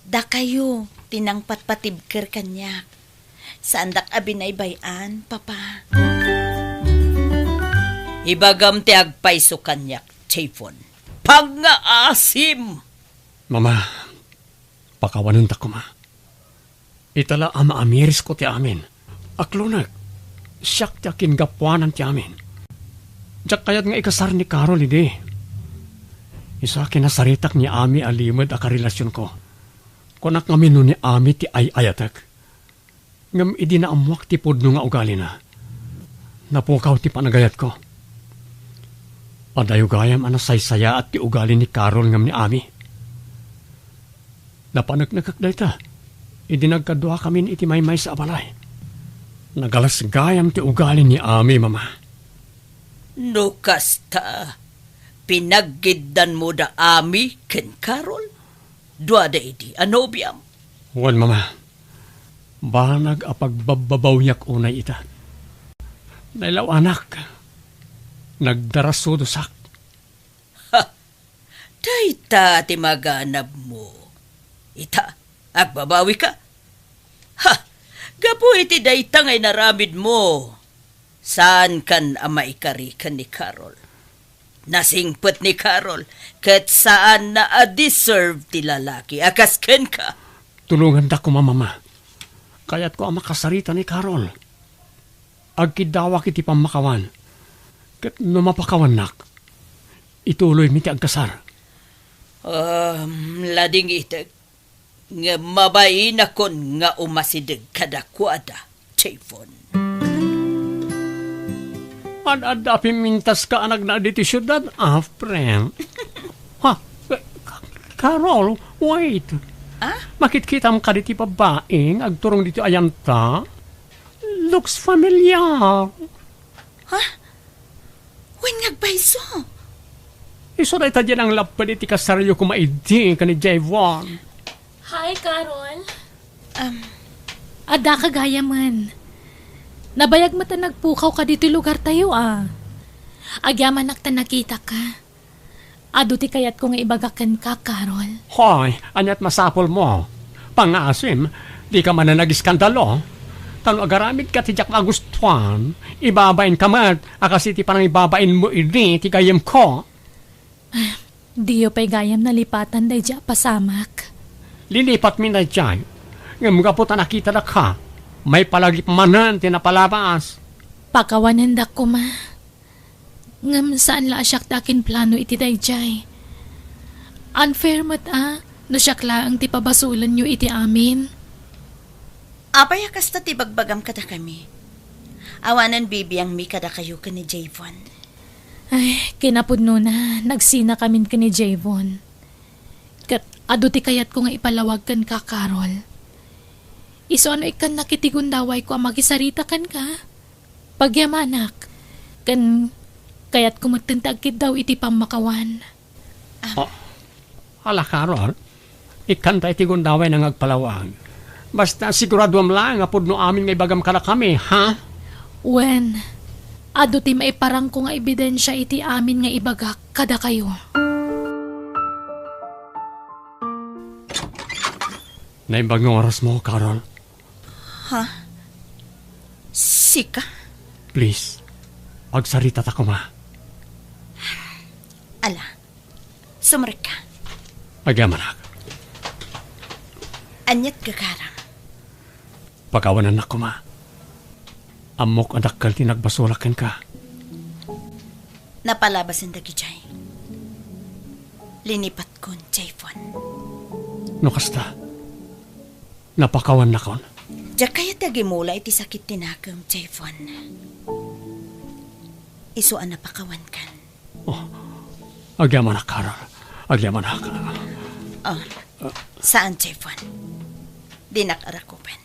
Dakayo ti nangpatpatibker kaniak. Saandak a binaybay-an, Papa. Ibagam ti agpayso kaniak, Javon. Pangngaasim! Mama, pakawanentak koma. Ita la a maamirisko ti amin. Aklonek, siak ti akingapuanan ti amin. Diak kayat nga ikasar ni Carol idi. Isu a kinasaritak ni Ami a limed a karelasionko. Kunak ngamin no ni Ami ti ay-ayatek. Ngem idi naammuak ti pudno nga ugalina, napukaw ti panagayatko. Adayo gayam a nasaysayaat ti ugali ni Carol ngem ni Ami. Napaneknekek dayta idi nagkaduakamin iti maymaysa a balay. Nagalas gayam ti ugali ni Ami, Mama. No kasta, pinaggiddanmo da Ami ken Carol? Duada idi a nobiam? Wen, Mama. Banag a pagbabbabawiak unay ita. Nailaw-anak. Nagdarasudosak. Ha! Dayta ti maganabmo. Ita, agbabawika? Ha! Gapu iti dayta nga inaramidmo, saankan a maikari ken ni Carol. Nasingpet ni Carol, ket saanna a deserve ti lalaki a kas kenka. Tulongandak koma, Mama. Kayatko a makasarita ni Carol. Agkiddawak iti pammakawan. Ket no mapakawannak, ituloymi ti agkasar. Um, ladingitek, ngem mabainakon nga umasideg kadakuada, Javon. Ad-adda a pimmintaska a nagna ditoy siudad, ah, friend. Ha? Carol, wait. Ah? Makitkitam kadi ti babai nga agturong ditoy ayanta? Looks familiar. Ha? Wen nga agpayso? Isu dayta diay nanglapped iti kasaryo koma idi ken ni Javon. Hi, Carol. Um, Adda ka gayamen. Nabayag met a nagpukaw ka ditoy lugartayo, a. Agyamanak ta nakitaka. Adu ti kayatko nga ibaga kenka, Carol. Hoy, ania't masapulmo? Pangngaasim, dika manen agiskandalo. Ta no agaramidka ti diak magustuan, ibabainka met a kas iti panangibabainmo idi ti gayyemko. Diyo pay gayam nalipatan daydiay a pasamak. Linipatmi daydiay, ngem gapu ta nakitadaka, maipalagip manen ti napalabas. Pakawanendak koma. Ngem saan la a siak ti akinplano iti daydiay. Unfair met a no siak laeng ti pabasolenyo iti amin. Apay a kasta ti bagbagam kadakami? Awanen bibiangmi kadakayo ken ni Javon. Ay, kinapudnona, nagsinakamin ken ni Javon. Ket adu ti kayatko nga ipalawag kenka, Carol. Isu a no ikkannak iti gundawayko a makisarita kenka, pagyamanak. Ken kayatko metten ti agkiddaw iti pammakawan. Ah, ala, Carol, ikkanta iti gundaway nga agpalawag. Basta siguraduam laeng a pudno amin nga ibagam kadakami, ha? Wen, adu ti maiparangko nga ebidensia iti amin nga ibagak kadakayo. Naimbag nga orasmo, Carol. Ha? Sika? Please, agsaritata koma. Ala, sumrekka. Agyamanak. Aniat gagaram? Pakawanannak koma. Ammok a dakkel ti nagbasolak kenka. Napalabasen dagidiay. Linipatkon, Javon. No kasta, napakawannakon. Diak kayat ti agimula iti sakit ti nakem, Javon. Isu a napakawankan. Oh, agyamanak, Carol. Agyamanak. Oh, saan, Javon. Dinak arakupen.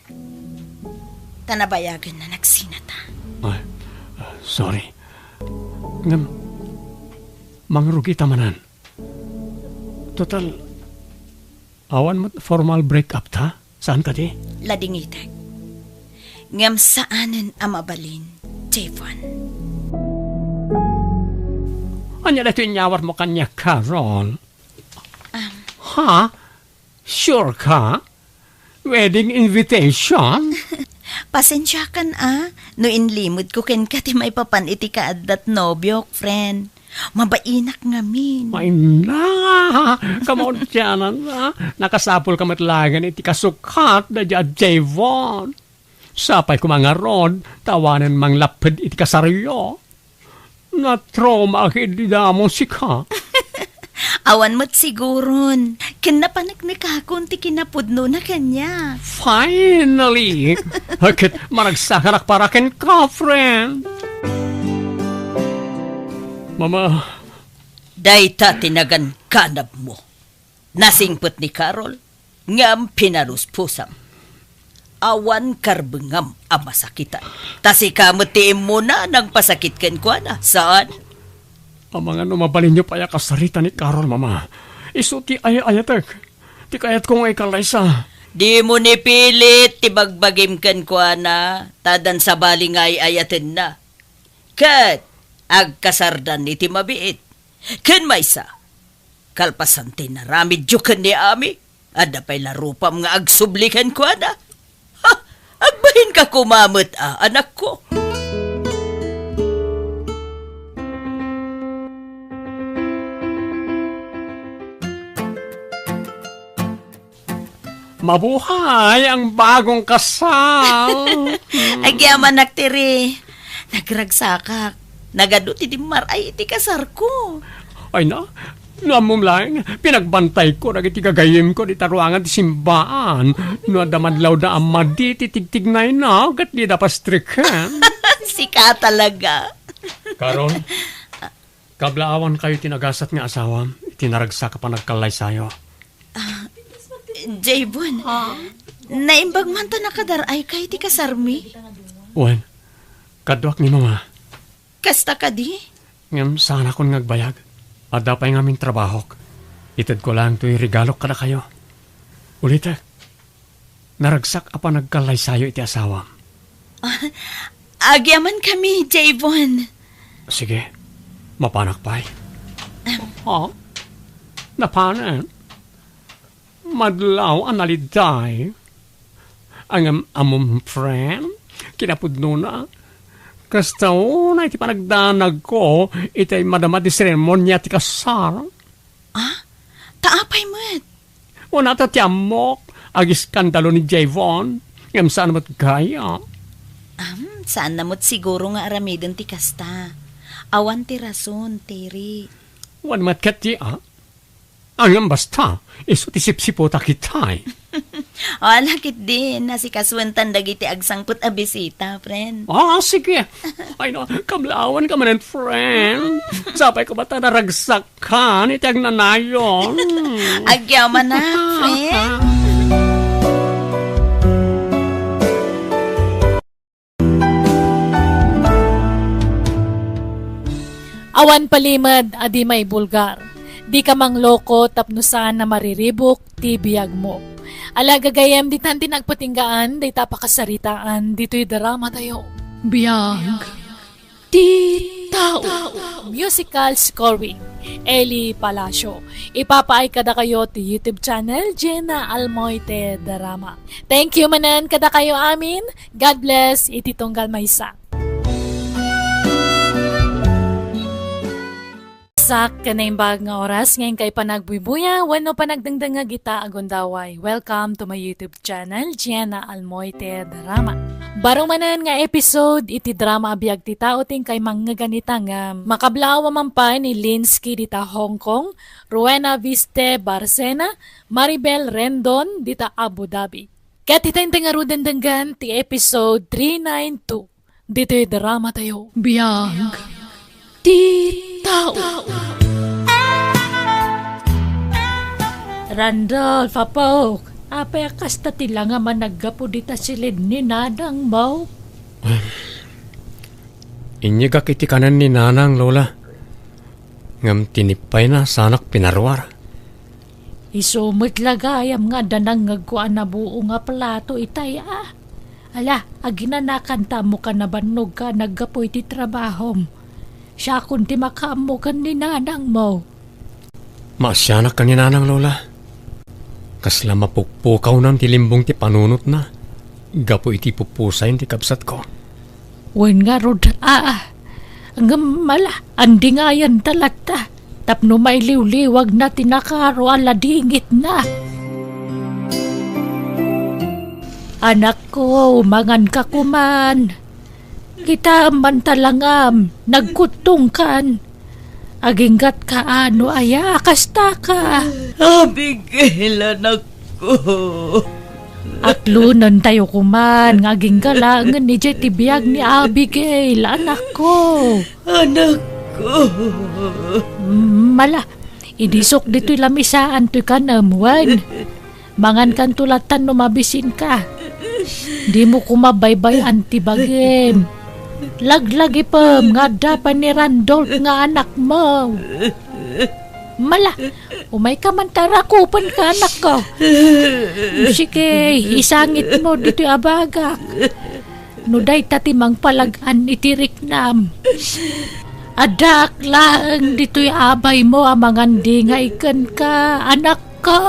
Ta nabayagen na nagsinata. Ay, sorry. Ngem, mangrugita manen. Total, awan met formal break-up ta? Saan kadi? Ladingitek. Ngem saanen a mabalin, Javon. Ania daytoy inyawarmo kaniak, Carol? Um, Ha? Sure ka? Wedding invitation? Pasensiakan a, no inlimedko kenka ti maipapan iti kaaddat nobiok, friend. Mabainak ngamin. Maina! Kamautianan, a? Nakasapulka met laengen iti kasukat daydiay a Javon. Sapay koma ngarud, ta awanen manglapped iti kasaryo. Natraumaak idi damo sika. Awan met siguron. Ken napaneknekakon ti kinapudnona kaniak. Finally! Ket maragsakanak para kenka, friend. Mama. Dayta ti nagankanabmo. Nasingpet ni Carol, ngem pinaluspusam. Awan karbengam a masakitan. Ta sika met ti immuna a nangpasakit kenkuana, saan? Amangan no mabalinyo pay a kasarita ni Carol, Mama. Isu ti ay-ayatek. Ti kayatko nga ikallaysa. Dimo ni pilit ti bagbagim kenkuana, ta addan sabali nga ay-ayatenna. Ket agkasardan iti mabiit. Ken maysa, kalpasan ti inaramidyo ken ni Ami, adda pay la rupam nga agsubli kenkuana. Ha! Agbahinka koma met a, anakko. Mabuhay ang bagong kasal! Agyamanak, Tiri. Nagragsakak. Nagadu ti dimmar-ay iti kasarko. Ay na, no ammom laeng, pinagbantayko dagiti gagayyemko dita ruangan ti simbaan. No adda madlawda a madi ti tigtignayna, ket dida pastreken. Sika talaga. Carol, kablaawankayo ti nagasat nga asawam iti naragsak a panagkallaysayo. Ah, Javon, ha? Naimbag man ta nakadar-ayka iti kasarmi? Wen, kaduak ni Mama. Kasta kadi? Ngem saanakon nga agbayag. Adda pay ngamin trabahok. Itedko laeng toy regalok kadakayo. Ulitek, naragsak a panagkallaysayo iti asawam. Ah, agyamankami, Javon. Sige, mapanak pay. Ah. Ha? Napanen? Madlaw a naliday. Ngem ammom, friend, kinapudnona, kasta unay ti panagdanagko iti madama ti seremonia ti kasar. Ah? Ta apay met? Wen, ta ti ammok, agiskandalo ni Javon, ngem saan met gayam. Am, saanna met siguro nga aramiden ti kasta. Awan ti rason, Terry. Wen met ket ti, a? Ngem basta, isu ti sipsiputak itay. O, ala ketdi, nasikasuentan dagiti agsangpet a bisita, friend. Ah, sige. Ay, no, kablaawanka manen, friend. Sapay koma ta naragsak kan iti agnanayon. Agyamanak, friend. Awan palimed a di maibulgar. Dika mangloko tapno saan a mariribuk ti biagmo. Ala, gagayyem, ditan ti nagpatinggaan dayta a pakasaritaan ditoy drama tayo. Biag ti tao. Musical scoring, Eli Palacio. Ipapaay kadakayo ti YouTube channel, Jenna Almoite Drama. Thank you manen kadakayo amin. God bless iti tunggal maysa. Sak ken naimbag nga oras nga inkay panagbuybuya wenno panagdengdengngeg ita a gundaway. Welcome to my YouTube channel, Gianna Almoite Drama. Baro manen nga episode iti drama a biag ti tao ti inkay mangngegan ita nga makablaaw a mampay ni Linsky dita Hong Kong, Rowena Viste Barcena, Maribel Rendon dita Abu Dhabi. Ket ita intay ngaruden denggen ti episode three nine two. Ditoy drama tayo. Biag ti tao. Randolph, apok, apay a kasta ti langam a naggapu dita silid ni nanangmo? Inyegak iti kanen ni nanang, Lola. Ngem tinippayna, saanak pinaruar. Isu met la gayam nga adda nangngegko a nabuo nga plato itay a. Ala, aginanakanta ammo ka nabannogka a naggapu iti trabahom. Siakon ti makaammo ken ni nanangmo. Maasianak ken ni nanang, Lola. Kasla mapukpukawnan ti limbong ti panunotna gapu iti pupusayen ti kabsatko. Wen ngarud, aa, ngem ala, andingayenta latta tapno mailiwliwagna ti nakaro a ladingitna. Anakko, manganka koman. Kitaem man ta langam, nagkuttongkan. Aginggatka a no aya a kastaka. Abigail, anakko. Aklonentayo koman nga agingga laengen idiay ti biag ni Abigail, anakko. Anakko. Mm, mala, idisok ditoy lamisaan toy kanem, wen. Mangankanto lattan no mabisinka. Dimo koma baybay-an ti bagim. Laglagipem nga adda pay ni Randolph nga anakmo. Mala, umayka man ta rakupenka, anakko. Sige, isangitmo ditoy abagak. No dayta ti mangpalag-an iti riknam, addaak laeng ditoy abaymo a mangandingay kenka, anakko.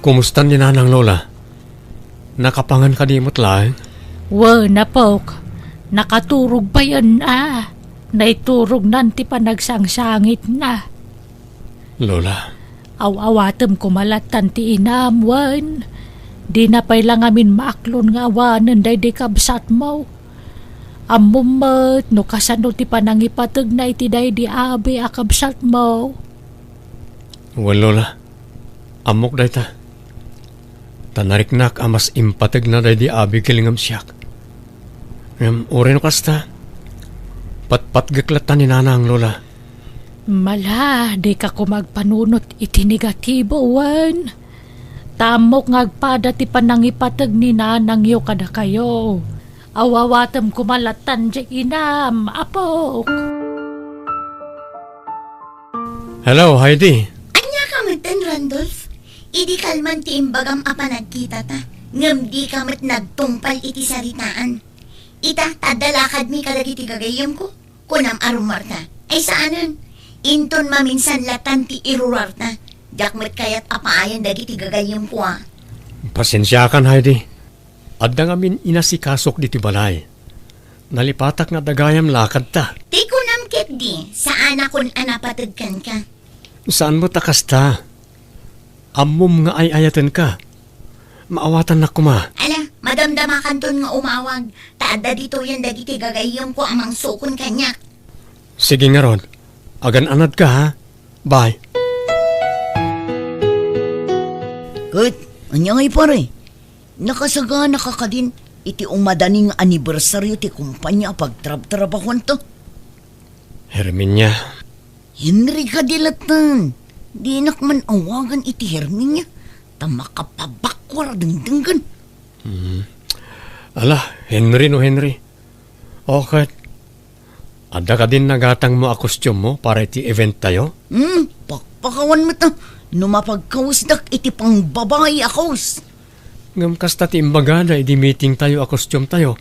Kumusta ni Nanang, Lola? Nakapangan kadi met laeng? Wen, apok. Nakaturog payen a. Naiturognan ti panagsangsangitna. Lola. Aw-awatem koma lattan ti inam, wen. Dina pay la ngamin maaklon nga awanen daydi kabsatmo. Ammom met no kasano ti panangipategna iti daydi abi a kabsatmo. Wen, Lola. Ammok dayta. Ta nariknak a mas impategna daydi Abigail ngem siak. Ngem uray no kasta, patpatgek latta ni Nanang, Lola. Mala, dika koma agpanunot iti negatibo, wen. Ta ammok nga agpada ti panangipateg ni nanangyo kadakayo. Aw-awatem koma lattan diay inam, apok. Hello, Heidi. Ania ka metten, Randolph? Idi kalman ti imbagam a panagkitata, ngem dika met nagtungpal iti saritaan. Ita, ta adda lakadmi kadagiti gagayyemko, kunam a rummuarta. Ay saanen, inton maminsan lattan ti iruruarta, diak met kayat a paayen dagiti gagayyemko a. Pasensiakan, Heidi. Adda ngamin inasikasok ditoy balay. Nalipatak nga adda gayam lakadta. Ti kunam ketdi, saanakon a napateg kenka. Saan met a kasta. Ammom nga ay-ayatenka. Maawatannak koma. Ala, madamdamakanton nga umawag, ta adda ditoyen dagiti gagayyemko a mangsukon kaniak. Sige ngarud, agan-anadka, ha? Bye. Ket, ania ngay, pare? Nakasaganaka kadin iti umadani nga anibersario ti kompania a pagtrabtrabahuanto? Herminia. Henry kadi latten. Dinak man awagan iti Herminia, ta makapabakkor a dengdenggen. Hmm. Ala, Henry no Henry. O ket, Adda kadin nagatangmo a kostiummo para iti event tayo? Hmm, pakpakawan met a no mapagkawesdak iti pangbabai a kawes. Ngem kasta ti imbagada idi meeting tayo a kostium tayo.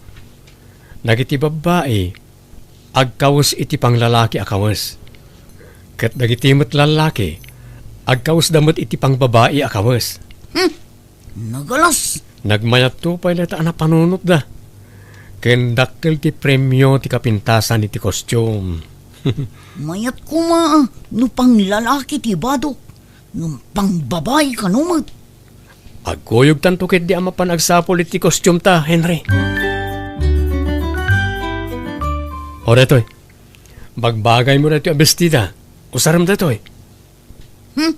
Dagiti babbai, agkawes iti panglalaki a kawes. Ket dagiti met lallaki, agkawesda met iti pangbabai a kawes. Hmm, nagalas. Nagmayatto pay dayta a napanunotda. Ken dakkel ti premio ti kapintasan iti kostium. Mayat koma a no panglalaki ti ibadok, ngem pangbabai kano met. Agkuyogtanto ketdi a mapan agsapul iti kostiumta, Henry. O, daytoy. Bagbagaymo daytoy a bestida. Usarem daytoy. Hmm?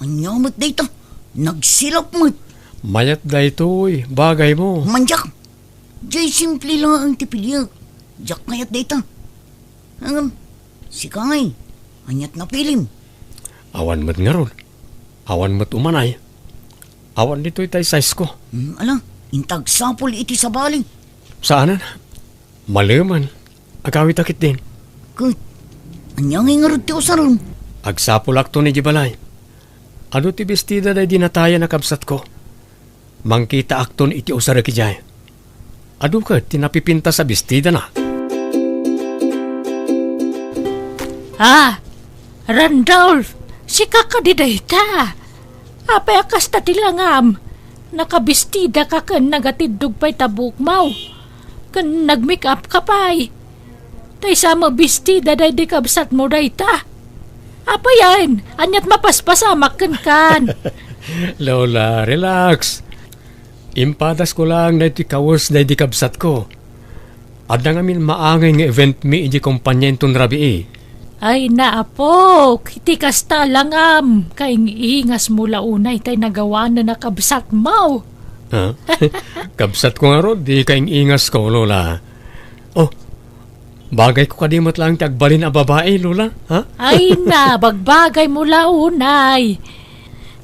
Ania met dayta? Nagsilap met. Mayat daytoy. Bagaymo. Mandiak. Jay simple laeng ti piliek. Diak kayat dayta. Ngem, sika ngay, aniat napilim? Awan met ngarud. Awan met umanay. Awan ditoy tay size ko. Hmm, ala, inta agsapul iti sabali. Saanen? Malemen. Agawidta ketdin. Ket, ania ngay ngarud ti usarem? Agsapulakton idiay balay. Adu ti bestida daydi natayen a kabsatko. Mangkitaakton iti usarek idiay. Adu ket ti napipintas a bestidana. Ah, Randolph, sika kadi dayta? Apay a kasta ti langam? Nakabestida ka ken nagatiddog pay ta buokmo. Ken nag-make up ka pay. Tay sa mabestida daydi kabsatmo dayta? Apayen, aniat mapaspasamak kenkan? Lola, relax. Impadasko laeng daytoy kawes daydi kabsatko. Adda ngamin maangay nga event mi idiay kompania inton rabii. Ay, naapok, iti kasta langam, kaing-ingasmo la unay tay nagawanen a kabsatmo. Ha? Kabsatko ngarud, di kaing-ingasko, Lola. Oh, bagayko kadi met laeng ti agbalin a babai, Lola? Ha? Ay na, bagbagaymo la unay.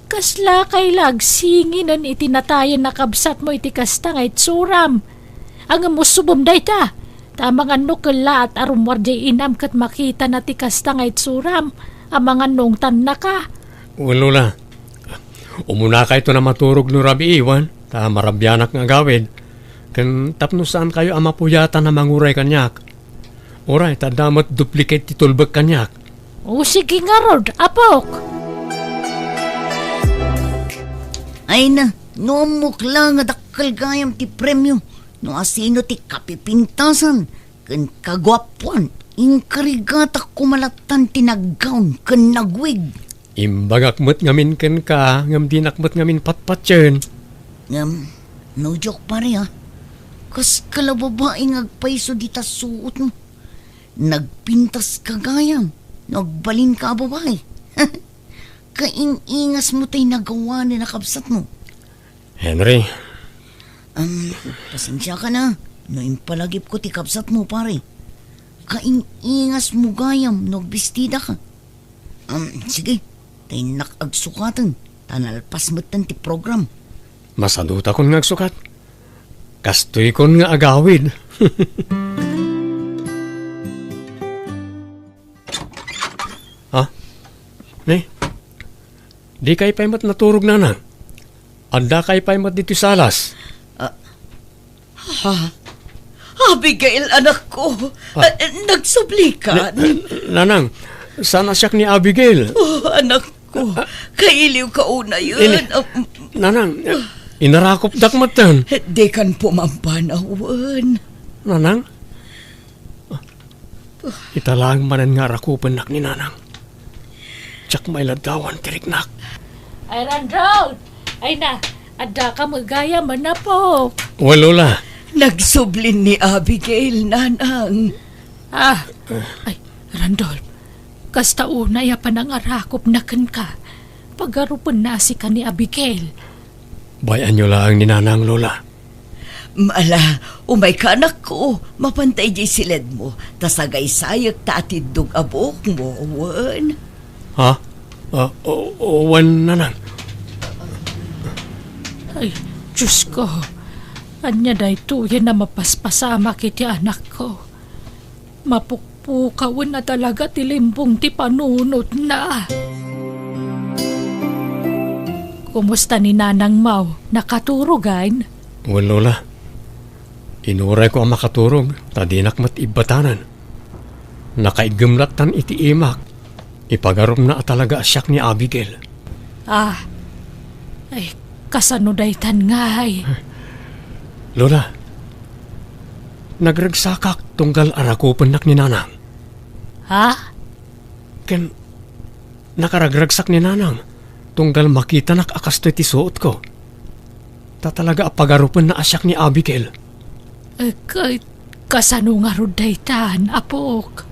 Kasla kay la agsinginen iti natayen a kabsatmo iti kasta nga itsuram? Ngem usubem dayta, ta amangan no kellaat a rummuar diay inam ket makitana ti kasta nga itsuram, amangan no ungtannaka. Wen, Lola, umunakayton a maturog no rabii, wen, ta marabianak nga agawid. Ken tapno saankayo a mapuyatan a manguray kaniak. Uray, ta adda met duplicate ti tulbek kaniak. O, sige ngarud, apok. Ay na, no ammok la nga dakkel gayam ti premio, no asino ti kapipintasan ken kaguapuan, inkarigatak koma lattan ti naggawn ken nagwig. Imbagak met ngamin kenka, ngem dinak met ngamin patpatien. Ngem, no joke, pare, ah. Kas kala babae nga agpayso dita suotmo. Nagpintas ka gayam no agbalinka a babae. Kaing-ingasmo tay nagawanen a kabsatmo. Henry. Am, pasensiaka na no impalagipko ti kabsatmo, pare. Kaing-ingasmo gayam no agbestidaka. Am, sige, ta innak agsukaten, ta nalpas metten ti program. Masadutakon nga agsukat. Kastoykon nga agawid. Ha? Ni? Dikay pay met naturog, Nanang? Addakay pay met ditoy salas? Ah, ha? Abigail, anakko. Ah. Ah, nagsubli ka? Na-, Nanang, saan a siak ni Abigail? Oh, anakko. Ah. Kailiw ka unayen. Ini-, Ah, Nanang, inarakopdak metten. Dikan pumampanawen. Nanang? Ita laeng manen nga arakupennak ni Nanang. Diak mailaddawan ti riknak. Ay, Randolph! Ay na, addaka met gayam, apo. Wen, Lola. Nagsublin ni Abigail, Nanang. Ah, ay, Randolph, kasta unay a panangarakopna kenka. Pagarupenna a sika ni Abigail. Bay-anyo laeng ni Nanang, Lola. Ala, umayka, anakko. Mapanta idiay siledmo, ta sagaysayek ta atiddog a buokmo, wen. Ha? Ah, o-, o-, wen, Nanang. Ay, Diosko. Ania daytoyen a mapaspasamak iti anakko? Mapuk-, Mapukpukawen a talaga ti limbong ti panunotna. Kumusta ni Nanang Mau? Nakaturogan? Wen, Lola. Inurayko a makaturog, ta dinak met ibbatanan. Nakaiggem lattan iti imak. Ipagarupna a talaga a siak ni Abigail. Ah, ay, kasano daytan ngay? Lola, nagregsakak tunggal arakupennak ni Nanang. Ha? Ken nakaragragsak ni Nanang tunggal makitanak a kastoy ti suotko. Ta talaga a pagarupenna a siak ni Abigail. Eh, ka-, kasano ngarud daytan, apok?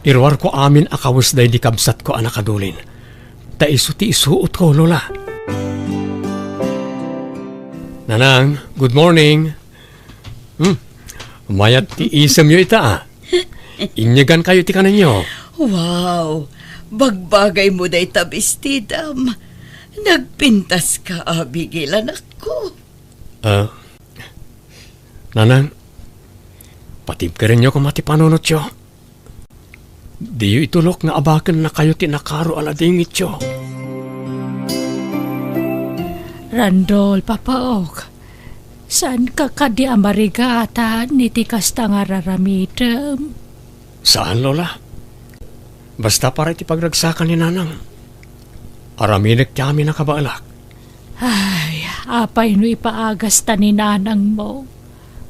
Iruarko amin a kawes daydi kabsatko a nakadulin. Ta isu ti isuotko, Lola. Nanang, good morning. Hmm, mayat ti isemyo ita, ah. Inyegankayo ti kanenyo. Wow! Bagbagaymo dayta bestidam. Nagpintaska, Abigail, anakko. Ah, Nanang, patibkerenyo koma ti panunotyo. Diyo itulok nga abakennakayo ti nakaro a ladingityo. Randolph, apok, saanka kadi a marigatan iti kasta nga raramidem? Saan, Lola. Basta para iti pagragsakan ni Nanang, aramidek ti amin a kabaelak. Ay, apay no ipaagasta ni Nanangmo?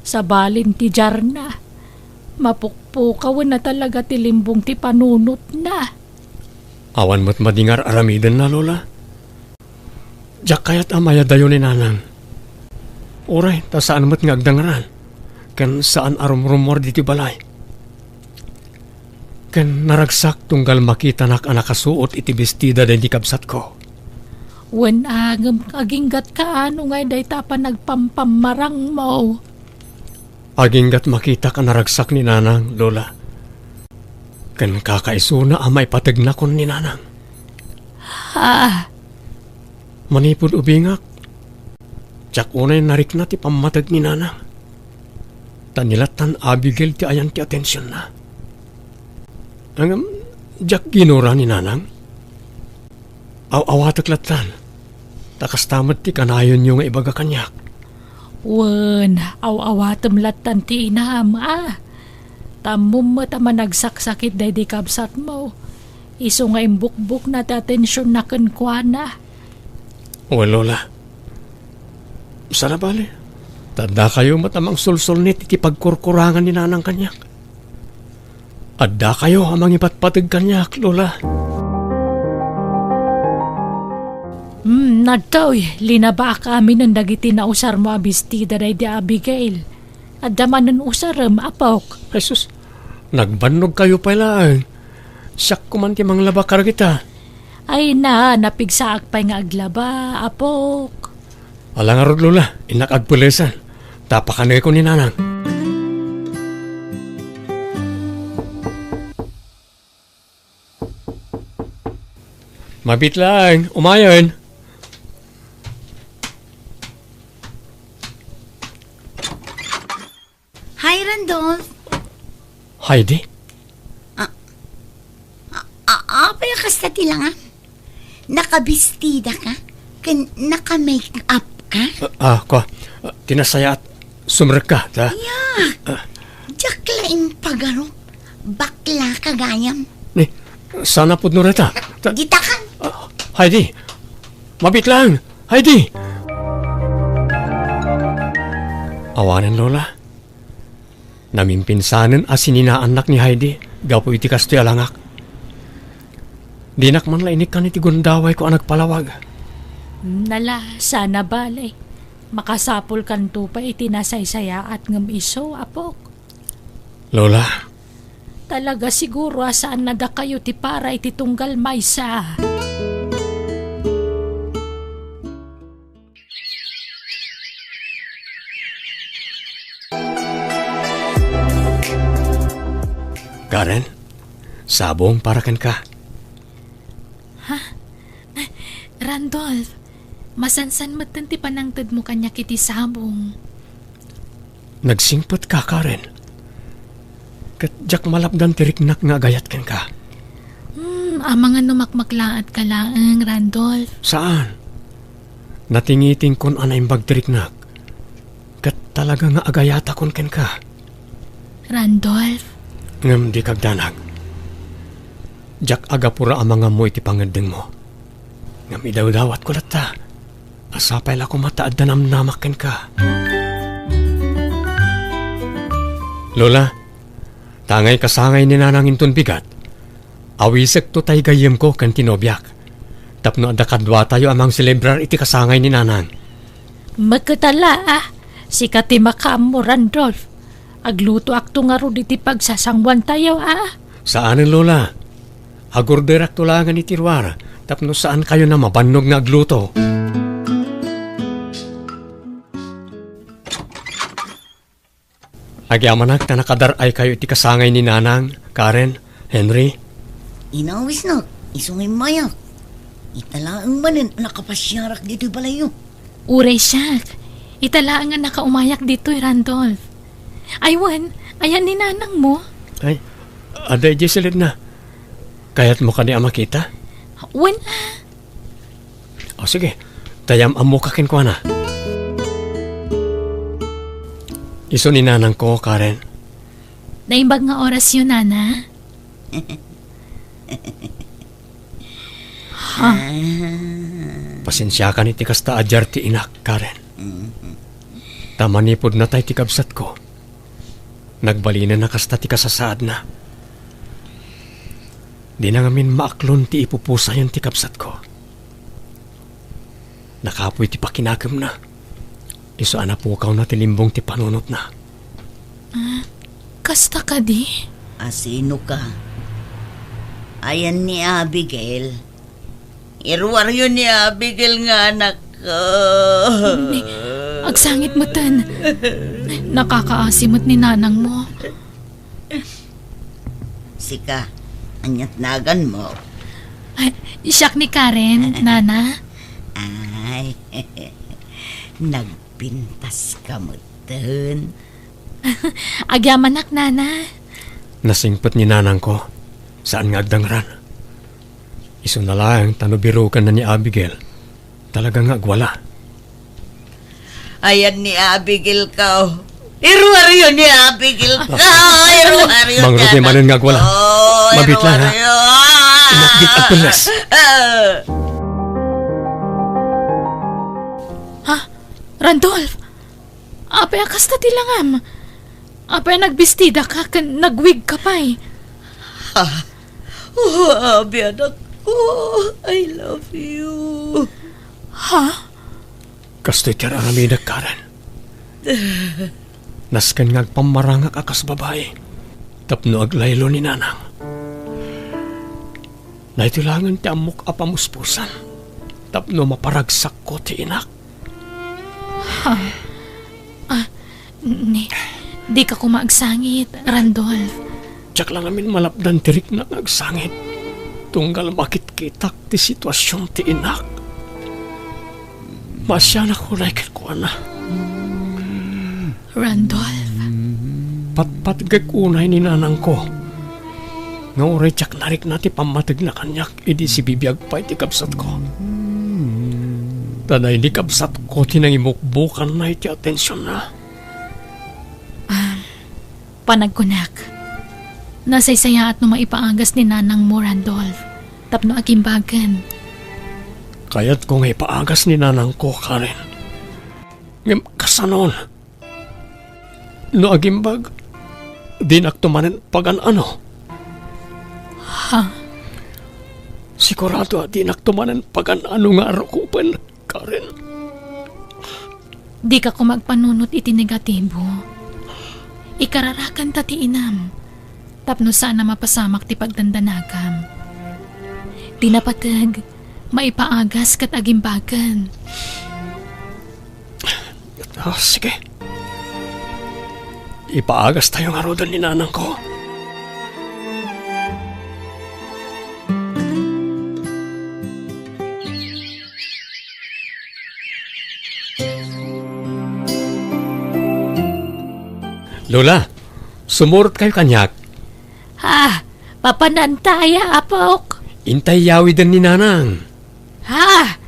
Sabalin ti diarna, mapukpukawen a talaga ti limbong ti panunotna. Awan met madi nga ar-aramidenna, Lola. Diak kayat a mayadayo ni Nanang. Uray, ta saan met nga agdangran, ken saan a rumrumuar ditoy balay. Ken naragsak tunggal makitanak a nakasuot iti bestida daydi kabsatko. Wen a, ngem aginggatka no ngay dayta a panagpampamarangmo. Aginggat makitak a naragsak ni Nanang, Lola. Ken kakaisuna a maipategnakon ni Nanang. Ah. Manipud ubingak, diak unay narikna ti pammateg ni Nanang. Ta ni lattan Abigail ti ayan ti atensionna. Ngem, diak ginura ni Nanang. Aw-awatek lattan, ta kasta met ti kanayonyo nga ibaga kaniak. Wen, aw-awatem lattan ti inam, a. Ta ammom met a managsaksakit daydi kabsatmo. Isu nga imbukbokna ti atensionna kenkuana. Wen, Lola. Saan a bale, ta addakayo met a mangsulsulnit iti pagkurkurangan ni Nanang kaniak. Addakayo a mangipatpateg kaniak, Lola. Hmm, adtoy, linabaak aminen dagiti nausarmo a bestida daydi Abigail. Adda manen usarem, apok. Ay sus, nagbannogkayo pay laeng. Siak koman ti manglaba kadagita. Ay na, napigsaak pay nga aglaba, apok. Ala ngarud, Lola, innak agpelesan. Ta pakanekon ni Nanang. Mabit laeng, umayen. Hi, Randolph. Hi, di. Ah, ah, ah, apay a kasta ti langam? Nakabistida ka? Ken naka-make up ka? Ah, ah, kwa. Ah, ti nasayaat, sumrekka, ta. Ya. Ah. Diak la impagarup. Bakla ka gayam. Ni, saan a pudno dayta? Ta-, Ditakan. Ah, Heidi. Mabit laeng. Heidi. Awanen, Lola. Namimpinsanen a sininaannak ni Heidi gapu iti kastoy a langak. Dinak man la inikkan iti gundawayko a nagpalawag. Nala, saan a bale. Makasapulkanto pay iti nasaysayaat ngem isu, apok. Lola. Talaga siguro a saan a dakayo ti para iti tunggal maysa. Karen, sabong para kenka. Ha? Randolph, masansan metten ti panangtedmo kaniak iti sabong. Nagsingpet ka, Karen. Ket diak malapdan ti riknak nga agayat kenka. Hmm, amangan no makmaklaatka laeng, Randolph. Saan. Natingitingkon a naimbag ti riknak. Ket talaga nga agayatakon kenka. Randolph. Ngem dika agdanag. Diak agapura a mangammo iti pangeddengmo. Ngem idawdawatko latta a sapay la koma ta adda namnamak kenka. Lola, ta ngay kasangay ni Nanang inton bigat, awisekto tay gayyemko ken ti nobiak, tapno adda kaduatayo a mangselebrar iti kasangay ni Nanang. Maketala, a. Sika ti makaammo, Randolph. Aglutoakto ngarud iti pagsasanguantayo, a. Saanen, Lola. Agorderakto laengen iti ruar tapno saankayon a mabannog nga agluto. Agyamanak ta nakadar-aykayo iti kasangay ni Nanang, Karen, Henry. Inawisnak, isu nga immayak. Ita laeng manen a nakapasiarak ditoy balayyo. Uray siak, ita laeng a nakaumayak ditoy, Randolph. Ay wen, ayan ni Nanangmo? Ay, adda idiay silidna. Kayatmo kadi a makita? Wen, a. O, sige. Dayam ammoka kenkuana. Isu ni Nanangko, Karen. Naimbag nga orasyo, Nana. Ha? Pasensiakan iti kasta a diar ti inak, Karen. Ta manipud natay ti kabsatko, nagbalinenna kasta ti kasasaadna. Dina ngamin maaklon ti ipupusayon ti kabsatko. Nakapoy ti pakinakemna. Isu a napukawna ti limbong ti panunotna. Ah, kasta kadi? Asino ka? Ayan ni Abigail. Iruaryo ni Abigail nga anak ko. Ni, agsangit metten. Nakakaasi met ni Nanangmo. Sika, ania't naganmo? Ay, siak ni Karen, Nana. Ay, nagpintas ka metten. Agyamanak, Nana. Nasingpet ni Nanangko, saan nga agdangran. Isuna laeng ta no birokenna ni Abigail, talaga nga agwala. Ayan ni Abigail ka, oh. Iruaryo ni Abigail ka. Iruaryo. Mangrugi manen nga agwala. Oh, mabit lang, ha? Iruaryo. Inak, di agpellas. Ah. Ha? Randolph! Apay a kasta ti langam? Apay a nagbestida ka ken nagwig ka pay? Ha? Oh, Abi, anak ko, I love you. Ha? Kastoy ti ar-aramidek, Karen. Nasken nga agpammarangak a kas babai tapno aglaylo ni Nanang. Daytoy laengen ti ammok a pamuspusan tapno maparagsakko ti inak. Ha? Ah, ni, dika koma agsangit, Randolph. Diak la ngamin malapdan ti riknak nga agsangit, tunggal makitkitak ti situasion ti inak. Maasianak unay kenkuana. Randolph. Patpatgek unay ni Nanangko nga uray diak narikna ti pammategna kaniak idi sibibiag pay ti kabsatko. Ta daydi kabsatko ti nangimukbokanna iti atensionna. Ah, panagkunak, nasaysayaat no maipaagas ni Nanangmo, Randolph, tapno agimbagen. Kayatko nga ipaagas ni Nanangko, Karen. Ngem kasanon? No agimbag, dinakto manen pagan-ano. Ha? Sigurado a dinakto manen pagan-ano nga arukupen, Karen. Dika koma agpanunot iti negatibo. Ikararakan ta ti inam, tapno saan a mapasamak ti pagdandanagam. Ti napateg, maipaagas ket agimbagen. Ah, sige. Ipaagastayo ngaruden ni Nanangko. Lola, sumurotkayo kaniak. Ha? Papananta aya, apok? Intay yawiden ni Nanang. Ha?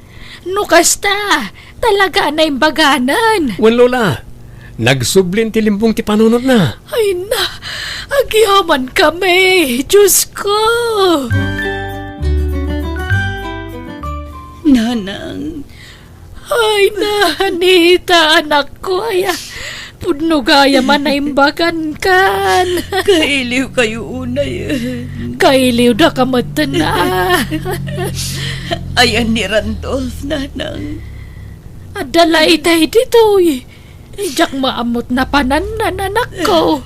No kasta, talaga a naimbaganen. Wen, Lola. Nagsublin ti limbong ti panunotna. Ay na, agyaman kami, Diyos ko. Nanang, Ay, Nanita, anakko, aya. Pudno gayam a naimbagankan. Kailiw kayo unay. Kailiw da ka metten, a. Ayan ni Randolph, Nanang. Adda la itay ditoy. Diak maammot napanan, anakko.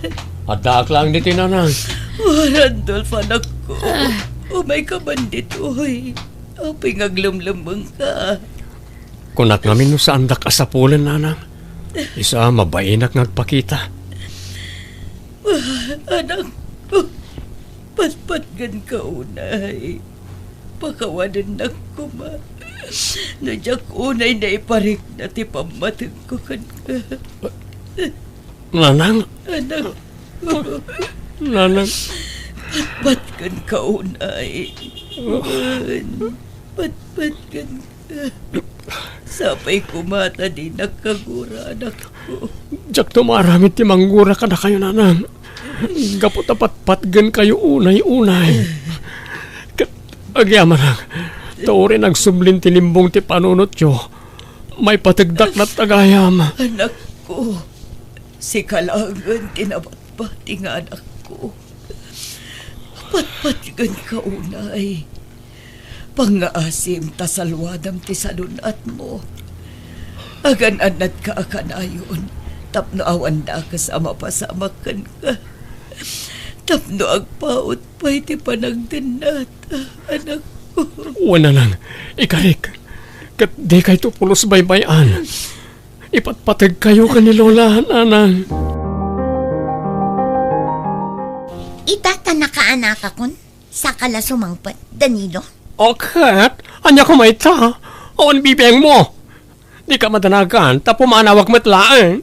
Addaak lang ditoy, Nanang. O, Randolph, anakko. Ah. Umay ka man ditoy. Apay nga aglemlemmeng ka? Kunak ngamin no saandak a sapulen, Nanang. Isu a mabainak nga agpakita. Ah, anak, patpatgen ka unay. Pakawanennak koma. No diak unay naiparikna ti pammatengko kenka. Nanang. Anak. Nanang. Patpatgen ka unay. Patpatgen ka. Sapay koma ta dinak kagura, anakko. Diakto maaramid ti manggura kadakayo, Nanang. Gapu ta patpatgen kayo unay-unay. Ket agyamanak, ta uray nagsublin ti limbong ti panunotyo, maipategdak latta gayam. Anakko, sika laengen ti nabati nga anakko. Patpatgen ka unay. Pangngaasim ta saluadam ti sadun-atmo. Agan-annadka a kanayon tapno awan dakes a mapasamak kenka. Tapno agpaut pay ti panagdennat, anakko. Wen, Nanang, ikarik. Ket dikayto pulos baybay-an. Ipatpategkayo ken ni Lola, Nanang. Ita ta nakaanakakon, saka la sumangpet, Danilo. O ket, ania koma ita? Awan bibiangmo. Dika madanagan, ta pumanawak met laeng.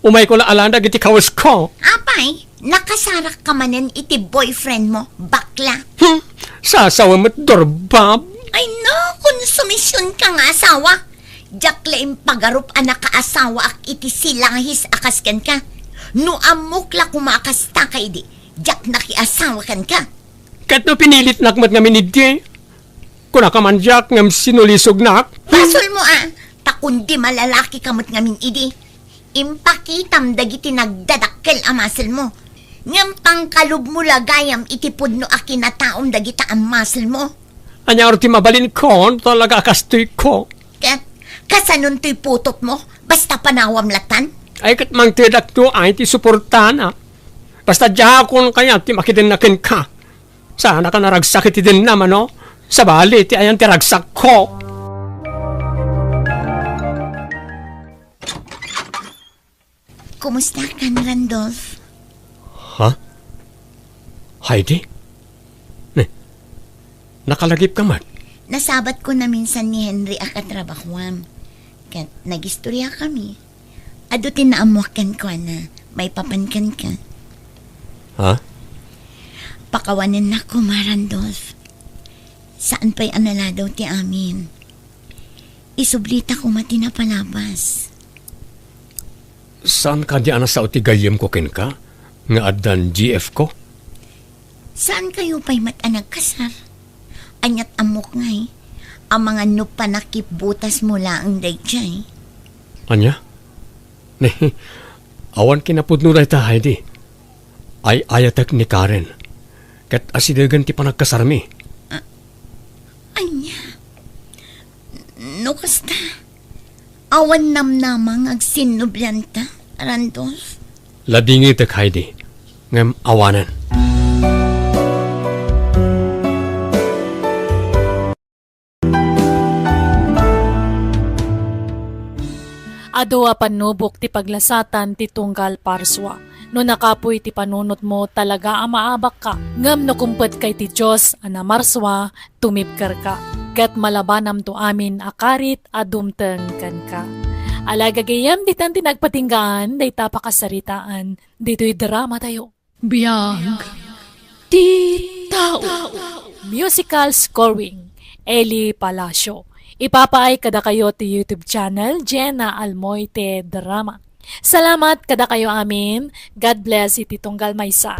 Umayko la alan dagiti kawesko. Apay, nakasarak ka manen iti boyfriend mo, bakla? Hmm, sasawa met, durbab. Ay no, konsumision ka nga asawa. Diak la impagarup a nakaasawaak iti silahis a kas kenka. No ammok la koma a kasta ka idi, diak nakiasawa kenka. Ket no pinilitnak met ngamin idi, kunaka man diak ngem sinulisognak. Basolmo a, ta kundi malalaki ka met ngamin idi, impakitam dagiti nagdadakkel a maselmo. Ngem pangkalubmo la gayam iti pudno a kinataom dagita a maselmo. Ania ti mabalinko no talaga a kastoyko? Ket kasanontoy putotmo? Basta panawam latan? Ay, ket mangtedakto ay ti suportana. Basta diakon kayat ti makidenna kenka. Saanaka naragsak iti denna, mano? Sabali ti ayan ti ragsakko. Kumusta kan, Randolph? Ha? Heidi? Ne, nakalagip ka met? Nasabat ko naminsan ni Henry a katrabahoam. Ket nagistorya kami. Adu ti naammoak kenkuana, maipapan kenka. Ha? Pakawanennak koma, Randolph. Saan pay a naladaw ti amin. Isublita koma ti napalabas. Saan kadi a nasao ti gayyemko kenka nga addan G F ko? Saan kayo pay met a nagkasar? Aniat ammok ngay, amangan no panakipbutasmo laeng daydiay. Ania? Ne, awan kinapudno dayta, Heidi. Ay-ayatek ni Karen. Ket asidegen ti panagkasarmi. A-, ania? No kasta, awan namnama nga agsinnublianta, Randolph? Ladingitek, Heidi. Ngem awanen. Adu a pannubok ti paglasatan ti tunggal parsua. No nakapuy ti panunotmo, talaga a maabakka. Ngem no kumpedka iti Dios a namarsua, tumibkerka. Ket malabanamto amin a karit a dumteng kenka. Alagagayem ditan ti nagpatinggaan, dayta pakasaritaan, ditoy dramatayo. Biag. Ti tao. Musical scoring, Eli Palacio. Ipapaay kadakayo ti YouTube channel, Jenna Almoite Drama. Salamat kadakayo amin. God bless iti tunggal maysa.